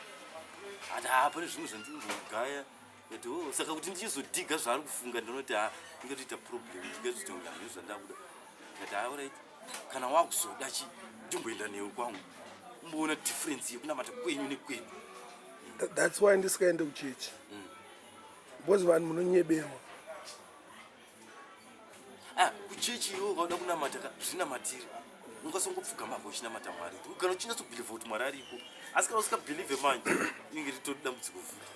[SPEAKER 2] ati haa pane zvimwe zvandinombogaya Ndati oh, saka kuti ndichizodhiga zvaari kufunga ndinoti ha ndingatoita problem ndingatoita kunge hameno zvandakuda. Ndati ha alright kana wakuzoda chi ndimboenda newe kwangu umboona difference yekunamata kwenyu nekwedu.
[SPEAKER 1] That's why ndisikaende kuchechi. Mm. Because vanhu munonyeberwa.
[SPEAKER 2] Ah, kuchechi iwe ukauda kunamata ka zvinamatire ungasongopfugama hako uchinamata mwari kana uchinyatsobhilivha kuti mwari ariko asi kana usikabhilivhe manje inenge ritori dambudziko
[SPEAKER 1] futi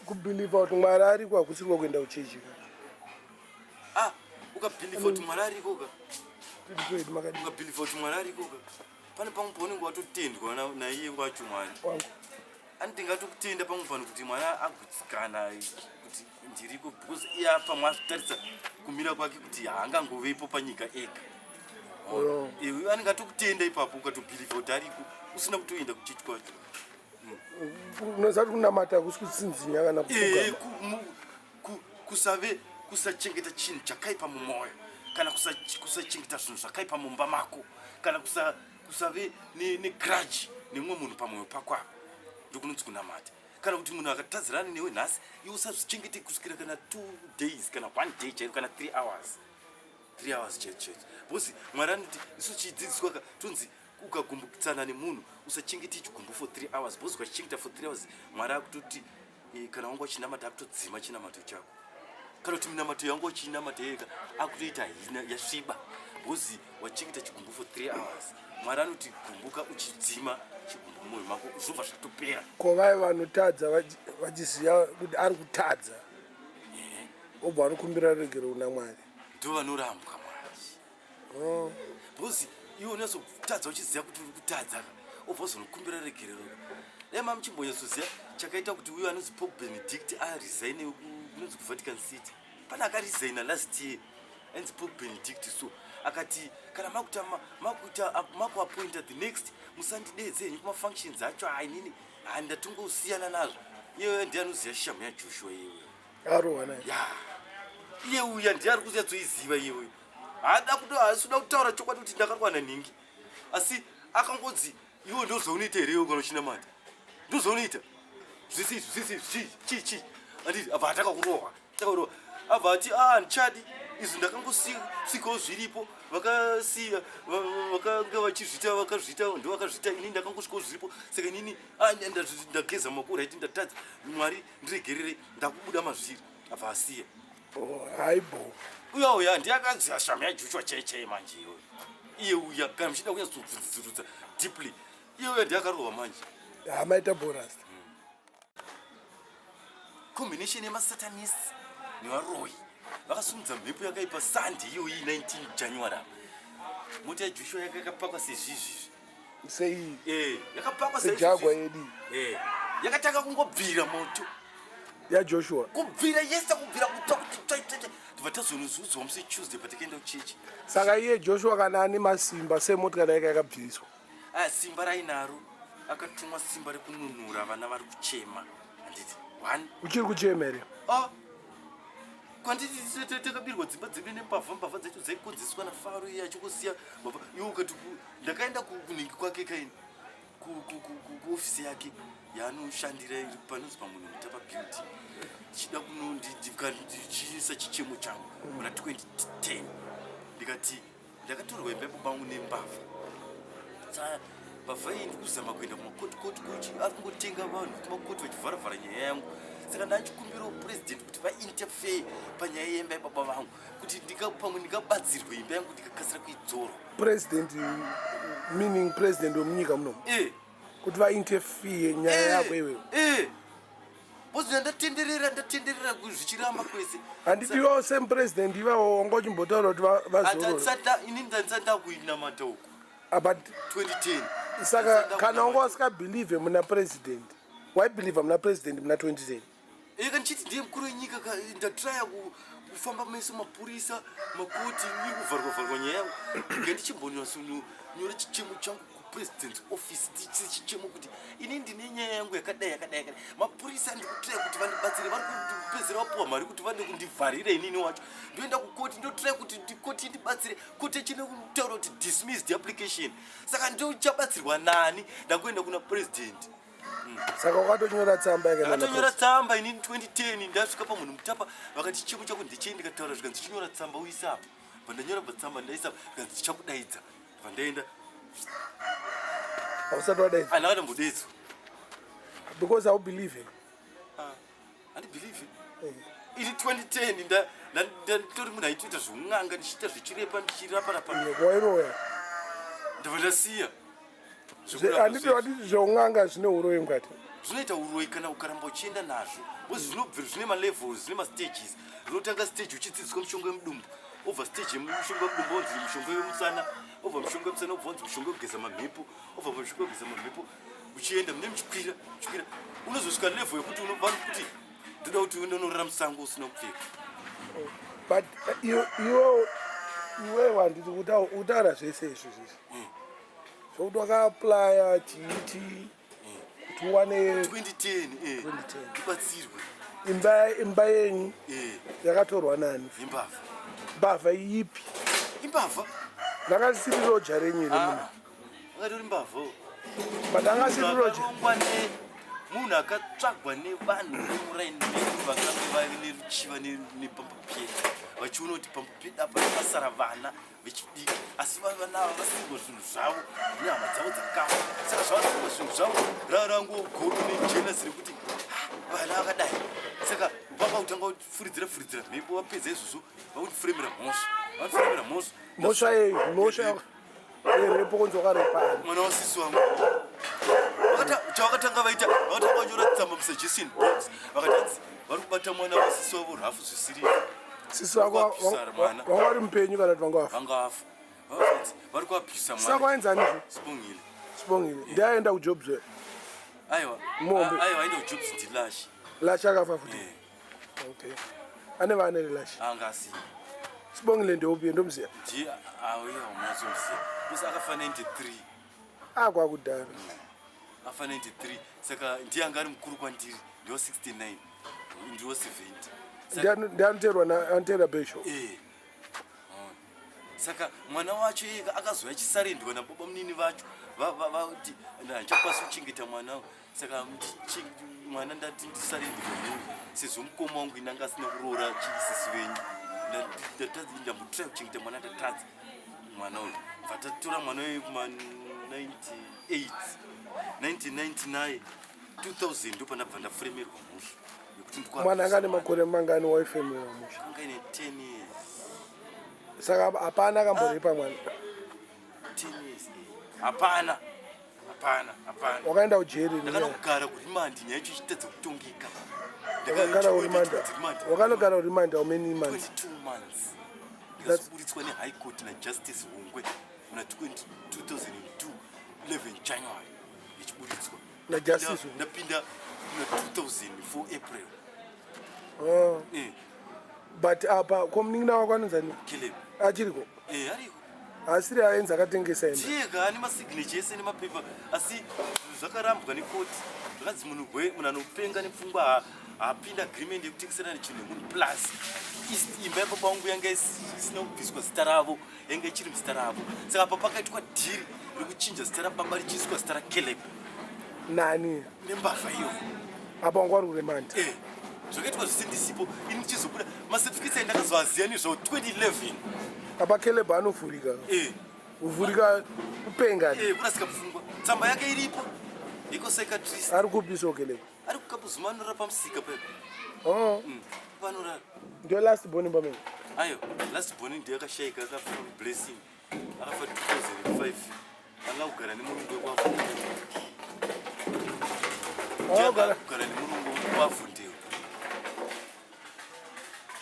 [SPEAKER 1] kubhilivha kuti mwari ariko hakusirwa kuenda kuchechi ka
[SPEAKER 2] ah ukabhilivha kuti mwari ariko ka ukabhilivha kuti mwari ariko ka pane pamwe paunenge watotendwa naiye wacho mwari Ani ndingatokutenda pamwe pano kuti mwana agutsikana kuti ndiriko because iye pamwe azvitarisa kumira kwake kuti haangangovepo panyika ega.
[SPEAKER 1] Oh.
[SPEAKER 2] Iwe anenge atokutenda ipapo ukatobhilivha kuti ariko usina kutoenda kuchechi kwacho.
[SPEAKER 1] Unoziva kuti kunamata hakusi kutsinzinya kana
[SPEAKER 2] kupfugama. Eh, kusave kusachengeta chinhu chakaipa mumwoyo kana kusachengeta zvinhu zvakaipa mumba mako kana kusa kusave negrudge ne nemumwe munhu pamwoyo pako apa ndokunonzi kunamata kana kuti munhu akatadzirana newe nhasi iwe usazvichengete kusvikira kana two days kana one day chairo kana three hours three hours chete chete because mwari anoti isu chidzidziswa ka tonzi ukagumbukitsana nemunhu usachengete chigumbu for three hours because ukachichengeta for three hours mwari akutoti Eh, kana wanga uchinamata akutodzima chinamato chako kana kuti minamato yanga uchinamata yega akutoita hina yasviba because wachengeta chigumbu for three hours mwari anoti gumbuka uchidzima chigumbu mumwoyo mako zvobva zvatopera
[SPEAKER 1] ko vaye vanotadza vachiziva kuti ari kutadza obva vanokumbira ruregero kuna mwari
[SPEAKER 2] ndo vanorambwa mwari
[SPEAKER 1] Oh.
[SPEAKER 2] Because iwe unozoktadza uchiziva kuti uri kutadza ka obva uzonokumbira regerero dai mamuchimbonyatsoziva chakaita kuti uyo anonzi pope benedict aresign kunonzi kuvatican city pane akaresigna last year ainzi pope benedict so akati kana makuita makuita makuapointa the next musandideedze henyu kumafunctions acho ainini handatongosiyana nazvo iyeyo ndiye anoziva shamu yajoshua iyeyo
[SPEAKER 1] arohwa naye
[SPEAKER 2] ya iye uya ndiye ari kunyatsoiziva iye uyu haada kuda haasi kuda kutaura chokwadi kuti ndakarwana nhingi asi akangonzi iwe ndozvaunoita here iwe kana uchinamata ndozvaunoita zvese izvi zvese izvi chii chii chii anditi abva ataka kurohwa ataka kurohwa abva ati a ah, handichadi izvi ndakangosvikawo zviripo vakasiya vakanga vachizviita vakazviita ndo vakazviita inini ndakangosvikawo zviripo saka inini ah, ndageza maoko right ndatadza mwari ndiregerere ndakubuda mazviri abva asiya
[SPEAKER 1] oh, haibo
[SPEAKER 2] uya uya ndiye akanzi ashama yajoshua chai chai manje iyoyo iye uya kana muchida kunyatsobvunzurudza deeply iye uya ndiye akarohwa manje
[SPEAKER 1] hamaita borasta
[SPEAKER 2] combination yemasatanist nevaroyi. Vakasimudza mhepo yakaipa Sunday iyoyi 19 January apa. Mota yaJoshua yaka yakapakwa sezvizvi.
[SPEAKER 1] Sei?
[SPEAKER 2] Eh, yakapakwa
[SPEAKER 1] sejagwa yedu.
[SPEAKER 2] Eh. Yakatanga kungobvira moto.
[SPEAKER 1] YaJoshua.
[SPEAKER 2] Kubvira yese kubvira kutsva kuti tsva tsva. Tibva tazonozudzwa musi Tuesday patakaenda kuchechi.
[SPEAKER 1] Saka iye Joshua kana ane masimba semotikari yake yakabviriswa.
[SPEAKER 2] Ah, simba rainaro akatumwa simba rekununura vana vari kuchema. Handiti. One.
[SPEAKER 1] Uchiri kuchema here?
[SPEAKER 2] Ah. Kwanditi takabirwa dzimba dzedu nembavha mbavha dzacho dzaikonzeswa nafaro iye achikusiya mbavha iwe ukati ndakaenda kunhingi kwake kaini kuofisi yake yaanoshandira iri panonzi pamunhu mutapa building ndichida kunondichiisa chichemo changu muna 2010 ndikati ndakatorwa imba yababa vangu nembavha saka mbavha iyi ndikuzama kuenda kumakoti koti kuti ari kungotenga vanhu kumakoti vachivharavhara nyaya yangu saka ndachikumbirawo president kuti vainterfere panyaya yemba yababa vangu kuti pamwe ndingabatsirwe imba yangu ndikakasira kuidzorwa
[SPEAKER 1] president meaning president wemunyika munomu
[SPEAKER 2] eh.
[SPEAKER 1] kuti vainterfere nyaya eh. yako iwewe
[SPEAKER 2] eh. Bozi ndatenderera ndatenderera zvichiramba kwese.
[SPEAKER 1] Handiti ivo same president ivavo wanga uchimbotaura kuti
[SPEAKER 2] vazorora. Ini ndandisati ndakuinamata uku.
[SPEAKER 1] Ah, but
[SPEAKER 2] 2010.
[SPEAKER 1] Saka kana wanga usingabelieve muna president, waibelieve muna president muna 2010.
[SPEAKER 2] Eka eh, ndichiti ndiye mukuru wenyika ndatraya kufamba meso mapurisa makoti iri kuvharwa vharwa nyaya yangu. Ngandichimbonyora chichemo changu kupresident's office tichise chichemo kuti ini ndine nyaya yangu yakadai yakadai yakadai mapurisa ndikutraya kuti vandibatsire vari kupedzera vapuwa mari kuti vande kundivharira inini wacho ndoenda kukoti ndotraya kuti koti indibatsire koti chine kutaura kuti dismiss the application saka ndochabatsirwa nani ndakuenda kuna president
[SPEAKER 1] mm. Saka wakatonyora tsamba
[SPEAKER 2] yakatonyora tsamba inini 2010 ndasvika pamunhu mutapa vakati chichemo chako ndechei ndikataura zvikanzi chinyora tsamba uise apa pandanyora patsamba ndaisa zvikanzi tichakudaidza Vandaenda.
[SPEAKER 1] Hausati wadaidza.
[SPEAKER 2] Ana vatombodeedzwa.
[SPEAKER 1] Because I believe him.
[SPEAKER 2] Ah, I believe him. Eh. Ini 2010 nda ndatori munhu aitoita zveun'anga ndichiita zvechirepa ndichirapa rapa.
[SPEAKER 1] Wairoya.
[SPEAKER 2] Ndabva ndasiya.
[SPEAKER 1] Handiti handiti zveun'anga zvine uroyi mukati.
[SPEAKER 2] Zvinoita uroyi kana ukaramba uchienda nazvo. Because zvinobvira zvine malevels, zvine mastages. Unotanga stage uchidzidziswa mishonga yemudumbu. Obva stage yemushonga wekudumba onzi mushonga wemusana obva mushonga wemusana obva onzi mushonga wekugeza mamhepo obva mushonga wekugeza mamhepo uchienda mune muchikwira muchikwira unozosvika level yekuti unobva kuti ndoda kuti uende unorara musango usina kupfeka
[SPEAKER 1] but iwe iwewe handiti kutaura zvese izvi zvizvi hmm. zvokuti wakaaplya chiiti kuti uwane
[SPEAKER 2] 2010 eh ibatsirwe
[SPEAKER 1] imba imba yenyu eh yakatorwa nani
[SPEAKER 2] imbavha
[SPEAKER 1] mbavha ipi
[SPEAKER 2] imbavha
[SPEAKER 1] ranga risiri roja renyu here
[SPEAKER 2] ah, munhu akatori mbavha
[SPEAKER 1] but anga siri roja
[SPEAKER 2] munhu akatsvagwa nevanhu vemuraini medu vakange vave neruchiva nepamba pedu vachiona kuti pamba pedu apa pasara vana vechidiki asi vana ava vasirwa zvinhu zvavo nehama dzavo dzakafa saka zvavasirwa zvinhu zvavo rarango godo nejenasi rekuti vana vakadai saka vanga kutanga kufuridzira furidzira mhepo vapedza izvozvo vakundifuremera mhosva vandifuremera mhosva
[SPEAKER 1] mhosva yei mhosva yerepo kunzi wakarepani
[SPEAKER 2] mwana wasisi wangu chavakatanga vaita vakatanga vanyora tsamba musuggestion box vakati vari kubata mwana wasisi wavo rafu zvisiri
[SPEAKER 1] sisi vako vanga vari mupenyu kana kuti vanga vafa
[SPEAKER 2] vanga vafa vari kuabhisa
[SPEAKER 1] mwana saka waenzani
[SPEAKER 2] sibongile
[SPEAKER 1] sibongile ndiye aenda kujobs here
[SPEAKER 2] aiwa
[SPEAKER 1] mombe
[SPEAKER 2] aiwa aenda kujobs ndilashi
[SPEAKER 1] lashi akafa futi eh. Okay ane vana here lashi
[SPEAKER 2] anga asina
[SPEAKER 1] sibongile ndeupi ndomuziya
[SPEAKER 2] ndiye auya unozomuziya because akafa 93
[SPEAKER 1] akwakudhara
[SPEAKER 2] afa 93 saka ndiye anga ari mukuru kwandiri ndiwo 69 ndiwo
[SPEAKER 1] 70 ndianoteerwa anoteera besho
[SPEAKER 2] eh. Saka mwana wacho iye akazouya achisarendwa nababa munini vacho vati handichakwanisi kuchengeta mwana saka mwana ndati ndisarendwe mhuri sezvo mukoma wangu ini anga asina kuroora sisi venyu ndambotrai kuchengeta mwana ndatadza mwana uyu bva tatora mwana uyu kuma 98 1999 2000 ndopandabva ndafuremerwa mhosva
[SPEAKER 1] mwana anga ane makore mangani waifemerwa musha
[SPEAKER 2] anga ine 10 years
[SPEAKER 1] saka hapana akamborepa mwana
[SPEAKER 2] 10 years eh. hapana. Hapana, hapana.
[SPEAKER 1] Wakaenda kujeri.
[SPEAKER 2] Ndakanogara kurimandi nyaya yacho ichitadza kutongeka.
[SPEAKER 1] Wakagara kurimandi. Wakanogara kurimandi how many months?
[SPEAKER 2] 22 months. Ndikazoburitswa nehigh court naJustice Hungwe muna 2002 11 January ichiburitswa.
[SPEAKER 1] NaJustice
[SPEAKER 2] Ndapinda muna 2004 April.
[SPEAKER 1] Oh.
[SPEAKER 2] Eh.
[SPEAKER 1] But apa ko munin'ina wako anonzi ani?
[SPEAKER 2] Caleb.
[SPEAKER 1] Achiriko?
[SPEAKER 2] Eh, ariko.
[SPEAKER 1] Asiri aenzi akatengesa imba.
[SPEAKER 2] Ndiye ka ane masignature ese nemapepa asi zvakarambwa nekoti. Zvakanzi munhu gwe munhu anopenga nepfungwa haapinda agreement yekutengeserana chinhu nemunhu plus imba yababa vangu yanga isina kubviswa zita ravo yanga ichiri muzita ravo saka apa pakaitwa dhiri rekuchinja zita rababa richiiswa zita raCaleb.
[SPEAKER 1] Nani?
[SPEAKER 2] Nembavha iyo.
[SPEAKER 1] Apa wanga uri kuremand.
[SPEAKER 2] Eh, zvakaitwa zvese ndisipo ini ndichizobuda macertificates aindakazoaziva nezvawo 2011.
[SPEAKER 1] Apa Caleb anovhurika.
[SPEAKER 2] Eh.
[SPEAKER 1] Kuvhurika kupenga.
[SPEAKER 2] Eh, kurasika pfungwa. Tsamba yake iripo. Iko psychiatrist.
[SPEAKER 1] Ari kupi so Caleb?
[SPEAKER 2] Ari kukapuzuma anorara pamusika pepa.
[SPEAKER 1] Oh.
[SPEAKER 2] Vanorara.
[SPEAKER 1] Ndiyo last born pamene.
[SPEAKER 2] Ayo, last born ndiyo akashaika akafa Blessing. Akafa 2005. Anga kugara nemurungu wekwaVhundeu.
[SPEAKER 1] Anga
[SPEAKER 2] kugara nemurungu wekwaVhundeu.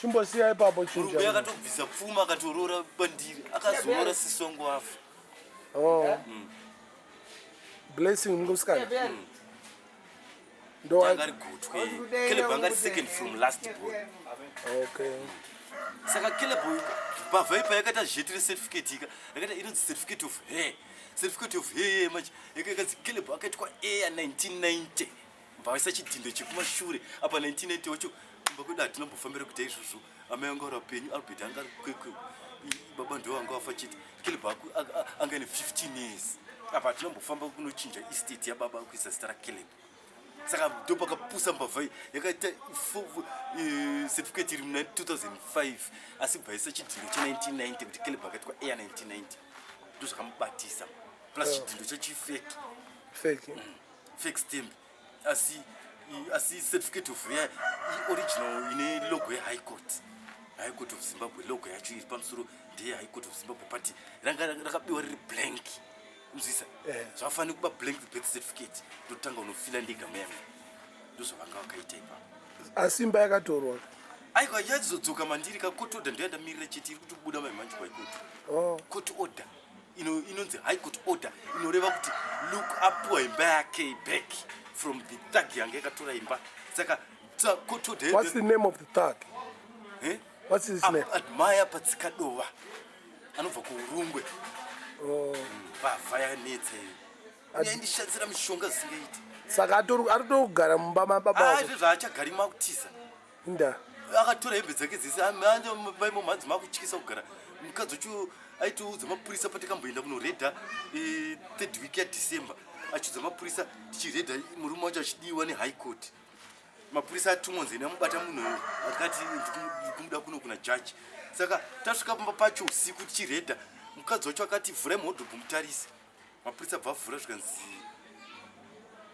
[SPEAKER 1] Chimbosiya ipapo chinja.
[SPEAKER 2] Murungu akatobvisa pfuma akatoroora bandiri. Akazoroora sisi wangu afa.
[SPEAKER 1] Oh. Blessing musikana. Ndo
[SPEAKER 2] anga ari gotwe. Caleb anga ari second from last born.
[SPEAKER 1] Okay.
[SPEAKER 2] Saka Caleb mbavha ipa yakaita zheti recertificate ika yakaita inonzi certificate of hair. Certificate of hair manje yakakanzi Caleb akaitwa air 1990. Mbavha isa chidhindo chekumashure apa 1990 wacho kumba kwedu hatina kumbofambira kuita izvozvo. Amai vanga vari vapenyu Albert anga ari kwekwe. Baba ndivo vanga vafa chete. Caleb anga ane 15 years. Apa hatina kumbofamba kunochinja estate yababa kuisa zita raCaleb. Saka ndopakapusa mbavha iyi yakaita certificate iri muna 2005 asi bva isa chidhindo cha 1990 kuti Caleb akaitwa air 1990 ndozvakamubatisa plus chidhindo chachifake
[SPEAKER 1] Fake.
[SPEAKER 2] Fake stamp asi asi certificate of air original ine logo yehigh court. High Court of Zimbabwe logo yacho iri pamusoro ndeye High Court of Zimbabwe but ranga rakabiwa riri blank. Mzisa. Zvafanira kuba blank birth certificate ndotanga unofila ndega meme. Ndozvavanga vakaita ipapo.
[SPEAKER 1] Asi imba yakatorwa.
[SPEAKER 2] Aiwa yazodzoka mandiri ka court order ndoya ndamirira chete iri kutobuda mai manje kwa court.
[SPEAKER 1] Oh.
[SPEAKER 2] Court order inonzi High Court order inoreva kuti look apuwa imba yake back from the thug yanga yakatora imba. Saka court order.
[SPEAKER 1] What's the name of the thug?
[SPEAKER 2] Eh?
[SPEAKER 1] What's his name?
[SPEAKER 2] Admire Patsikadova. Anobva kuUrungwe.
[SPEAKER 1] Oh.
[SPEAKER 2] Mbavha yanetsa iyo. Yaindishandisira mishonga zvisingaiti.
[SPEAKER 1] Saka ari kutogara mumba mababa
[SPEAKER 2] Ah,
[SPEAKER 1] wako.
[SPEAKER 2] izvo zvaachagari makutiza.
[SPEAKER 1] Inda.
[SPEAKER 2] Akatora hembe dzake dzese, maimo mhanzi makutyisa kugara. Mukadzi wacho aitoudza mapurisa patikamboenda kunoredha third week yaDecember. Achiudza mapurisa tichiredha murume wacho achidiwa nehigh court. Mapurisa atumwa nzeni amubata munhu akati ndikumuda kuno kuna judge. Saka tasvika pamba pacho usiku tichiredha, mukadzi wacho akati vhurai muwardrobe mutarise. Mapurisa abva avhura zvikanzi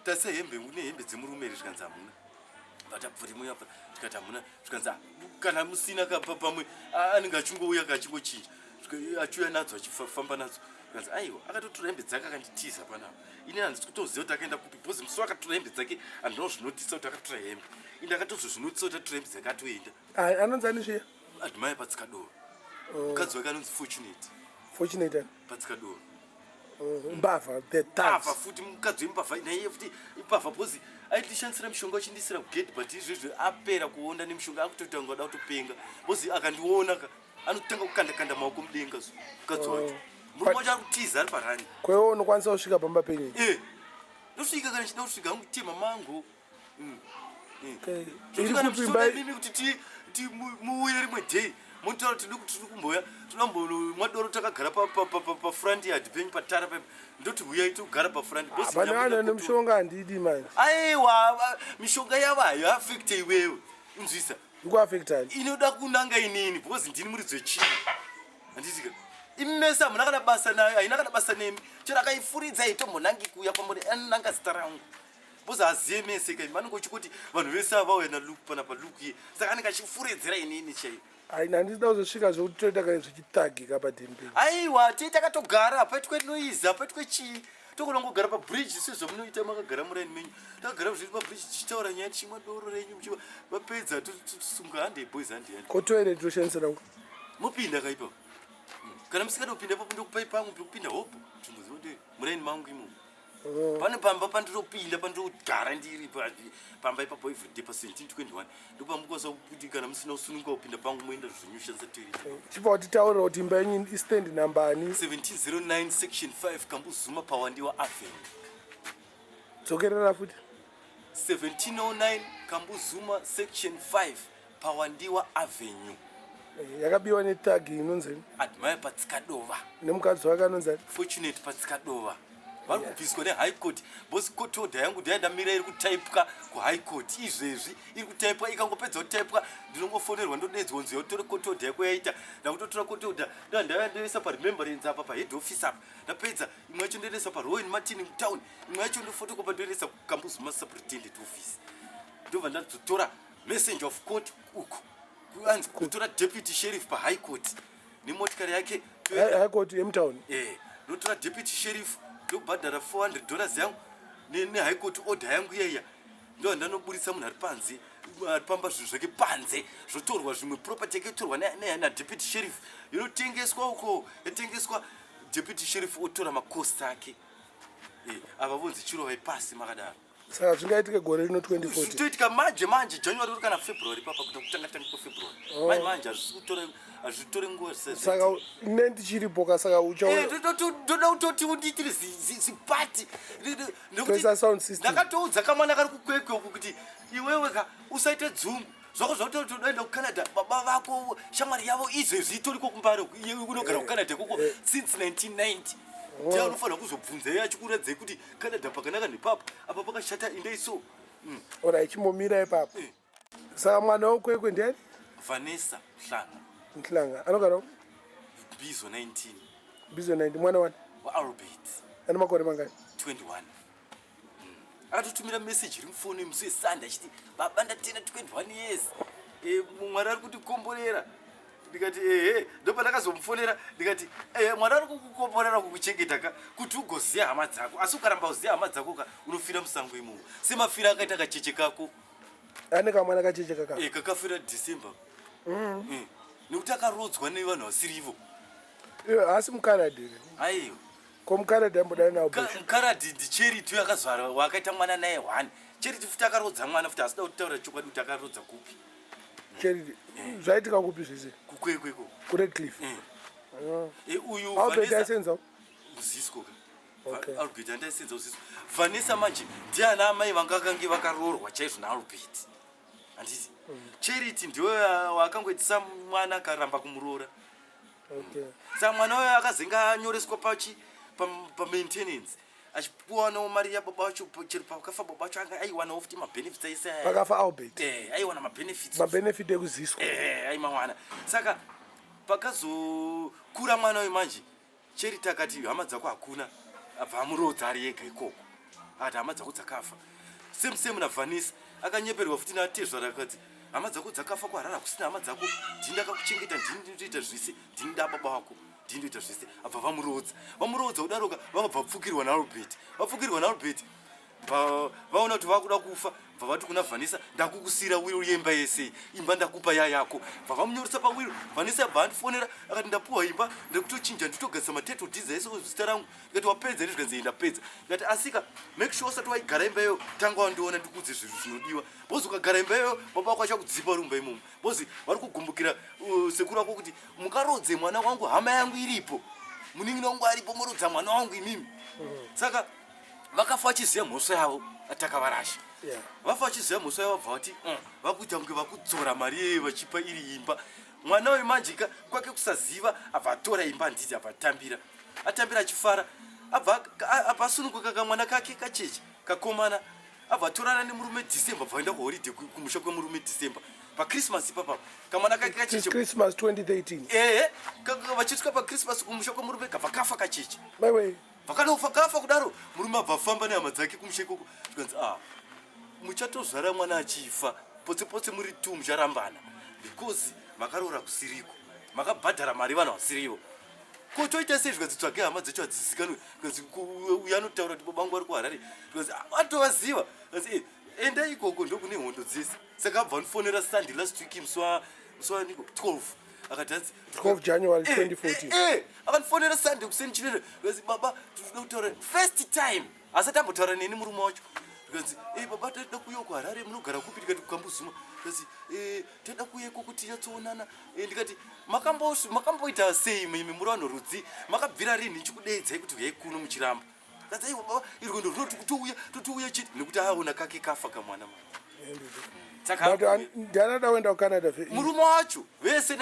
[SPEAKER 2] tarisa hembe, une hembe dzemurume here? Zvikanzi hamuna. Vatapfuri muya tikati hamuna. Zvikanzi kana musina pamwe anenge achingouya akachingochinja achiuya nadzo achifamba nadzo. Zvikanzi aiwa akatotora hembe dzake akanditiza panapa. Ini handisi kutoziva kuti akaenda kupi because musi wakatora hembe dzake handina kuzvinotisa kuti akatora hembe. Ini ndakatozozvinotisa kuti atora hembe dzake atoenda.
[SPEAKER 1] Anonzi ani zviya?
[SPEAKER 2] Admire Patsikadoro. Mukadzi wake anonzi Fortunate.
[SPEAKER 1] Fortunate ani?
[SPEAKER 2] Patsikadoro.
[SPEAKER 1] Mbavha, the thugs.
[SPEAKER 2] Mbavha futi mukadzi wembavha naiye futi imbavha because aitishandisira mishonga achindisira kugate but izvezvi apera kuonda nemishonga akutoita kunge ada kutopenga because akandiona ka anotanga kukanda kanda maoko mudenga so mukadzi wacho. Murume wacho ari kutiza ari parani.
[SPEAKER 1] Kwewe unokwanisa kusvika pamba penyu?
[SPEAKER 2] Eh. Ndosvika kana ndichida kusvika hangu kutema mango.
[SPEAKER 1] Okay.
[SPEAKER 2] Zvekuti
[SPEAKER 1] Iri
[SPEAKER 2] kana
[SPEAKER 1] kupi
[SPEAKER 2] muchiona
[SPEAKER 1] imba?
[SPEAKER 2] imimi kuti muuye rimwe day motaura tiri kuti tiri kumboya toda kumbomwa doro takagara pafront yard penyu patara pepa ndoti huyai togara pafront. Because
[SPEAKER 1] Pane
[SPEAKER 2] nyama
[SPEAKER 1] vanhu vane
[SPEAKER 2] inokutu-
[SPEAKER 1] mishonga handidi manje.
[SPEAKER 2] Aiwa, mishonga yavo hayo affecte iwewe. Unzwisa?
[SPEAKER 1] Ikuaffectani?
[SPEAKER 2] Inoda kunanga inini because ndini muridzi wechii. Handiti ka? Imi mese hamuna kana basa nayo, haina kana basa nemi. Chero akaifuridza haitombonangi kuuya kwamuri, anonanga zita rangu. Because haziye mese ka, vanenge vachikuti vanhu vese ava vauya naLuke panapa Luke iye. Saka anenge achifuridzira inini chaiyo.
[SPEAKER 1] Ai, handisi kuzosvika zvekuti toita kana zvichitagika padheni penyu.
[SPEAKER 2] Aiwa, tei takatogara, hapaitwe noise, hapaitwe chii. Togona kungogara pabridge sezvamunoita makagara muraini menyu. Takagara zviri pabridge tichitaura nyaya tichimwa doro renyu muchiva vapedza tosunga hande boys hande hande.
[SPEAKER 1] Ko toilet toshandisira ku?
[SPEAKER 2] Mopinda kaipa. Kana musingada kupinda ipapo ndokupai pamwe pekupinda hopo. Chimbuzi wote muraini mangu imomo.
[SPEAKER 1] Oh.
[SPEAKER 2] Pane pamba pandinopinda pandinogara ndiri pamba ipapo everyday pa 1721 ndopamukwanisa kuti kana musina kusununguka kupinda pangu moenda zvenyu shandisa toilet.
[SPEAKER 1] Chibva watitaurira kuti imba yenyu istand number ani?
[SPEAKER 2] 1709 section 5 Kambuzuma Pawandiwa Avenue.
[SPEAKER 1] Dzokerera futi.
[SPEAKER 2] 1709 Kambuzuma section 5 Pawandiwa Avenue.
[SPEAKER 1] Eh, yakabiwa netag inonzi
[SPEAKER 2] Admire Patsikadova.
[SPEAKER 1] Nemukadzi wake anonzi
[SPEAKER 2] Fortunate Patsikadova. Vari kubviswa nehigh court because court order yangu ndaya ndamira iri kutaipwa kuhigh court izvezvi iri kutaipwa ikangopedza kutaipwa ndinongofonerwa ndodedzwa nzi yotore court order yako yaita ndakutotora court order ndandaya ndoisa paremembrance apa pahead office apa ndapedza imwe yacho ndoendesa parowan martin mutown imwe yacho ndofotokopa ndoendesa kukambuzuma superintendent office ndobva ndazotora messenger of court uku anzi kutora deputy sheriff pahigh court nemotikari yake
[SPEAKER 1] high court yemutown
[SPEAKER 2] eh ndotora deputy sheriff ndobhadhara 400 dollars yangu nehigh court order yangu iyaiya ndo ndanoburitsa munhu ari panze ari pamba zvinhu zvake panze zvotorwa zvimwe property yake yotorwa nadeputy sheriff yonotengeswa uko yatengeswa deputy sheriff otora macost ake eh, ava vonzi chirovai pasi makadaro
[SPEAKER 1] saka zvingaitike gore rino 2014
[SPEAKER 2] zvitoitika manje manje january uri kana february papa kuita kutanga tanga kwefebruary oh. manje manje hazvisi hazvitore nguva
[SPEAKER 1] saka ne ndichiripo ka saka
[SPEAKER 2] uchaoda eh, kutoti undiitire zipati ndakatoudza kamwana kari kukwekwe uku kuti iwewe ka usaite dzungu zvako zvakuti unoenda kucanada baba vako shamwari yavo izvezvi itoriko kumbare unogara eh, kucanada ikoko eh. since 1990 ndiye anofanira kuzobvunza iye achikuradzai kuti canada pakanaka nepapo apa pakashata indei so
[SPEAKER 1] mm. ora ichimbomira ipapo eh. Saka mwana wokwekwe ndiani?
[SPEAKER 2] Vanessa Mhlanga.
[SPEAKER 1] Mhlanga anogara
[SPEAKER 2] Bizo 19.
[SPEAKER 1] Bizo 19 mwana wani?
[SPEAKER 2] WaAlbert.
[SPEAKER 1] Ane makore mangani?
[SPEAKER 2] 21. Mm. Akatotumira message iri mufoni musi weSunday achiti baba ndatenda 21 years. Eh, Mwari ari kutikomborera. Ndikati ehe, ndopandakazomufonera ndikati eh, Mwari ari kukukomborera kukuchengeta ka kuti ugoziva hama dzako asi ukaramba uziva hama dzako ka unofira musango imomo semafira akaita kacheche kako.
[SPEAKER 1] Ane kamwana kacheche kaka.
[SPEAKER 2] Eh, kakafira December. Mm. Eh, nekuti akarodzwa nevanhu vasirivo.
[SPEAKER 1] Eh, asi mukaradhi here?
[SPEAKER 2] Aiwa.
[SPEAKER 1] Ko mukaradhi ambodana nawo
[SPEAKER 2] Bushu? Mukaradhi ndiCharity akazvara wakaita mwana naye one. Charity futi akarodza mwana futi asida kutaura chokwadi kuti akarodza kupi.
[SPEAKER 1] Charity eh. Zvaitika kupi zvese?
[SPEAKER 2] Kukwekwe ko.
[SPEAKER 1] KuRedcliff.
[SPEAKER 2] Eh. Ah. Eh, uyu
[SPEAKER 1] Albert aisenza.
[SPEAKER 2] Zisco ka. Okay. Albert andaisenza usisu. Vanessa manje ndiana amai vanga kange vakaroorwa chaizvo naAlbert. Handiti? Mm. Charity ndiwe wakangoitisa mwana akaramba kumuroora.
[SPEAKER 1] Okay.
[SPEAKER 2] Saka mwana uyo akazenga anyoreswa pachi pa, pa maintenance achipuwanawo mari yababa vacho chero pakafa baba vacho anga aiwanawo futi mabenefits aise
[SPEAKER 1] pakafa Albert
[SPEAKER 2] eh aiwana mabenefits
[SPEAKER 1] mabenefit ekuziswa
[SPEAKER 2] eh aimawana saka pakazokura mwana uyu manje Charity akati hama dzako hakuna abva amuroodza ari ega ikoko akati hama dzako dzakafa same same naVanessa akanyeperwa futi natezvara akati hama dzako dzakafa kuharara hakusina hama dzako ndini ndakakuchengeta ndini ndinotoita zvese ndini ndababa vako ndini ndoita zvese abva vamuroodza vamuroodza kudaroka vakabva vapfukirwa naAlbert vapfukirwa naAlbert vaona kuti vakuda kufa bva vati kuna Vanessa ndakukusira wiro yemba yese imba ndakupa ya yako bva vamunyoresa pawiro Vanessa bva andifonera akati ndapuwa imba ndikutochinja nditogadzisa mateto deeds ese zita rangu ndikati wapedza here zvikanzi ndapedza ndikati asika make sure usati waigara imba iyoyo tanga wandiona ndikuudze zvinhu zvinodiwa bhozi ukagara imba iyoyo baba wako achakudzipa uri mumba imomo bhozi vari kugumbukira sekuru vako kuti mukarodze mwana wangu hama yangu iripo munin'ina wangu aripo morodza mwana wangu imimi saka vakafa vachiziva mhosva yavo atakavarasha
[SPEAKER 1] yeah.
[SPEAKER 2] vafa vachiziva mhosva yavo vabva vati mm, vakuita kunge vakudzora mari yeye vachipa iri imba mwana uyu manje ka kwake kusaziva abva atora imba handiti abva atambira atambira achifara abva abva asununguka kamwana kake kacheche kakomana abva atorana nemurume december abva aenda kuholiday kumusha kwemurume december pachristmas ipapa kamwana kake kacheche
[SPEAKER 1] Christmas 2013
[SPEAKER 2] ehe vachisvika pachristmas kumusha kwemurume kabva kafa kacheche
[SPEAKER 1] maiwe
[SPEAKER 2] Vakanofa kafa kudaro murume abva afamba nehama dzake kumusha ikoko zvikanzi ah muchatozvara mwana achifa potse potse muri two mucharambana because makaroora kusiriko makabhadhara mari vanhu vasirivo. Ko toita sei zvikanzi tsvage hama dzacho hadzizikanwe. Zvikanzi uyo anotaura kuti baba vangu vari kuHarare. Zvikanzi ah, atovaziva. Zvikanzi eh, enda ikoko ndokune hondo dzese. Saka abva andifonera Sunday last week musi wa musi wa niko 12 akati hanzi
[SPEAKER 1] 12 January 2014.
[SPEAKER 2] Eh, eh, akandifonera Sunday kuseni chinene. Zvikanzi baba tinoda kutaura first time asati ambotaura neni murume wacho. Zvikanzi eh baba toda kuuya kuHarare munogara kupi ndikati kuKambuzuma. Zvikanzi eh toda kuuya ikoko tinyatsoonana. Eh, ndikati makamboita sei imi muri vanhu rudzi makabvira rini ndichikudeedzai kuti uyai kuno muchiramba kanzi aiwa baba iri rwendo rwuno tikutouya totouya chete nekuti aona kake kafa kamwana
[SPEAKER 1] mwana ndianada kuenda kucanada
[SPEAKER 2] murume wacho vese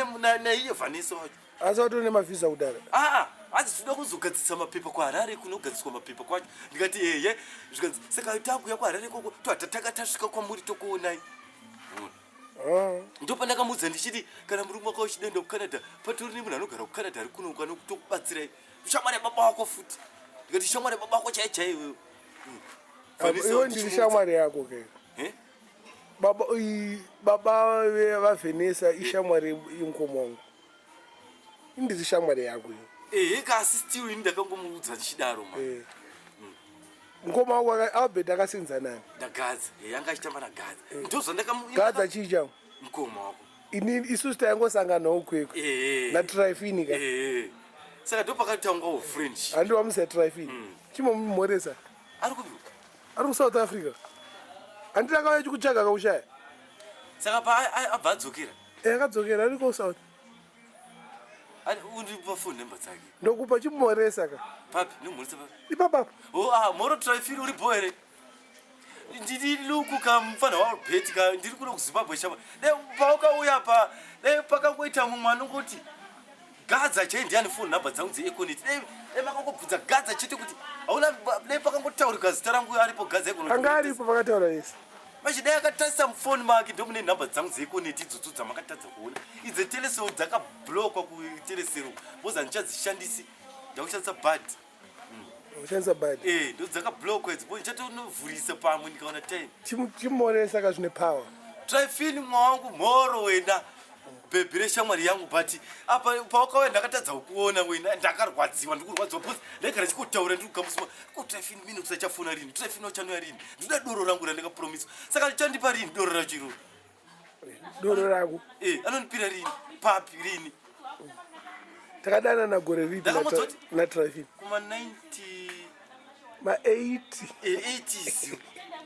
[SPEAKER 2] naiye vanessa wacho
[SPEAKER 1] asi watori nemavhisa kudara
[SPEAKER 2] aa hanzi tinoda kuzogadzirisa mapepa kuharare kunogadziswa mapepa kwacho ndikati eye zvikanzi saka takuya kuharare ikoko tohatatanga tasvika kwamuri tokuonai
[SPEAKER 1] Ah.
[SPEAKER 2] Ndopandakamuudza ndichiti kana murume wako uchidenda kuCanada patori nemunhu anogara kuCanada ari kuno anotokubatsirai. Shamwari yababa wako futi. Ndikati shamwari yababa wako chai chai iwewe. Hmm.
[SPEAKER 1] Iwe ndiri shamwari yako ke.
[SPEAKER 2] Eh?
[SPEAKER 1] Baba baba vaVenessa ishamwari yemukoma wangu. Ndiri shamwari yako iyo.
[SPEAKER 2] Eh, kasi still ini ndakangomuudza ndichidaro ma.
[SPEAKER 1] Eh. Mukoma wangu Albert akasenza nani?
[SPEAKER 2] Ndagadza. Eh, anga achitamba naGadza. Eh. Ndozvandakamu
[SPEAKER 1] Gadza chii changu?
[SPEAKER 2] Mukoma wako.
[SPEAKER 1] Ini isusu taingosanganawo kwekwe.
[SPEAKER 2] Eh.
[SPEAKER 1] Na Trifini ka.
[SPEAKER 2] Eh. Saka ndopakatangwawo French.
[SPEAKER 1] Handi wamusa Trifini. Mm. Chimomumhoresa.
[SPEAKER 2] Ari kupi?
[SPEAKER 1] Ari ku South Africa. Handi takauya chikutsvaga kaushaya.
[SPEAKER 2] Saka pa abva adzokera.
[SPEAKER 1] Eh, akadzokera ari ku South.
[SPEAKER 2] Undipa phone number dzake.
[SPEAKER 1] Ndokupa chimoresa ka.
[SPEAKER 2] Papi, nomhoresa papi.
[SPEAKER 1] Ipapa.
[SPEAKER 2] Oh ah, moro traffic uri bho here? Ndiri luku ka mfana wa Albert ka ndiri kuno kuZimbabwe chama. Dai paukauya pa, dai pakangoita mumwe anongoti Gadza chai ndiani phone number dzangu dzeEconet. Dai dai makangobvunza Gadza chete kuti hauna dai pakangotaurika zita rangu aripo Gadza Econet.
[SPEAKER 1] Anga aripo pakataura yese.
[SPEAKER 2] Manje dai akatarisa mufoni make ndomune nhamba dzangu dzeEconet idzodzo dzamakatadza kuona. Idzi Telecel dzakablokwa kuTelecel because handichadzishandisi ndakushandisa bad.
[SPEAKER 1] Ushandisa bad.
[SPEAKER 2] Eh, ndo dzakablokwa idzi bo ndichatonovhurisa pamwe ndikaona time.
[SPEAKER 1] Chimoresa ka zvine power.
[SPEAKER 2] Trifin mwa wangu mhoro wena. Bhebhi reshamwari yangu but apa pawakauya ndakatadza kukuona wena ndakarwadziwa ndikurwadziwa because ndaigara ndichikutaura ndiri kukamusima ko Trifin mini kusachafona rini Trifin wachanouya rini ndinoda doro rangu randakapromiswa saka chandipa rini doro racho iroro
[SPEAKER 1] doro rako
[SPEAKER 2] eh anondipira rini papi rini
[SPEAKER 1] takadanana gore ripi natrafin
[SPEAKER 2] kuma 90
[SPEAKER 1] ma 80
[SPEAKER 2] 80s eh,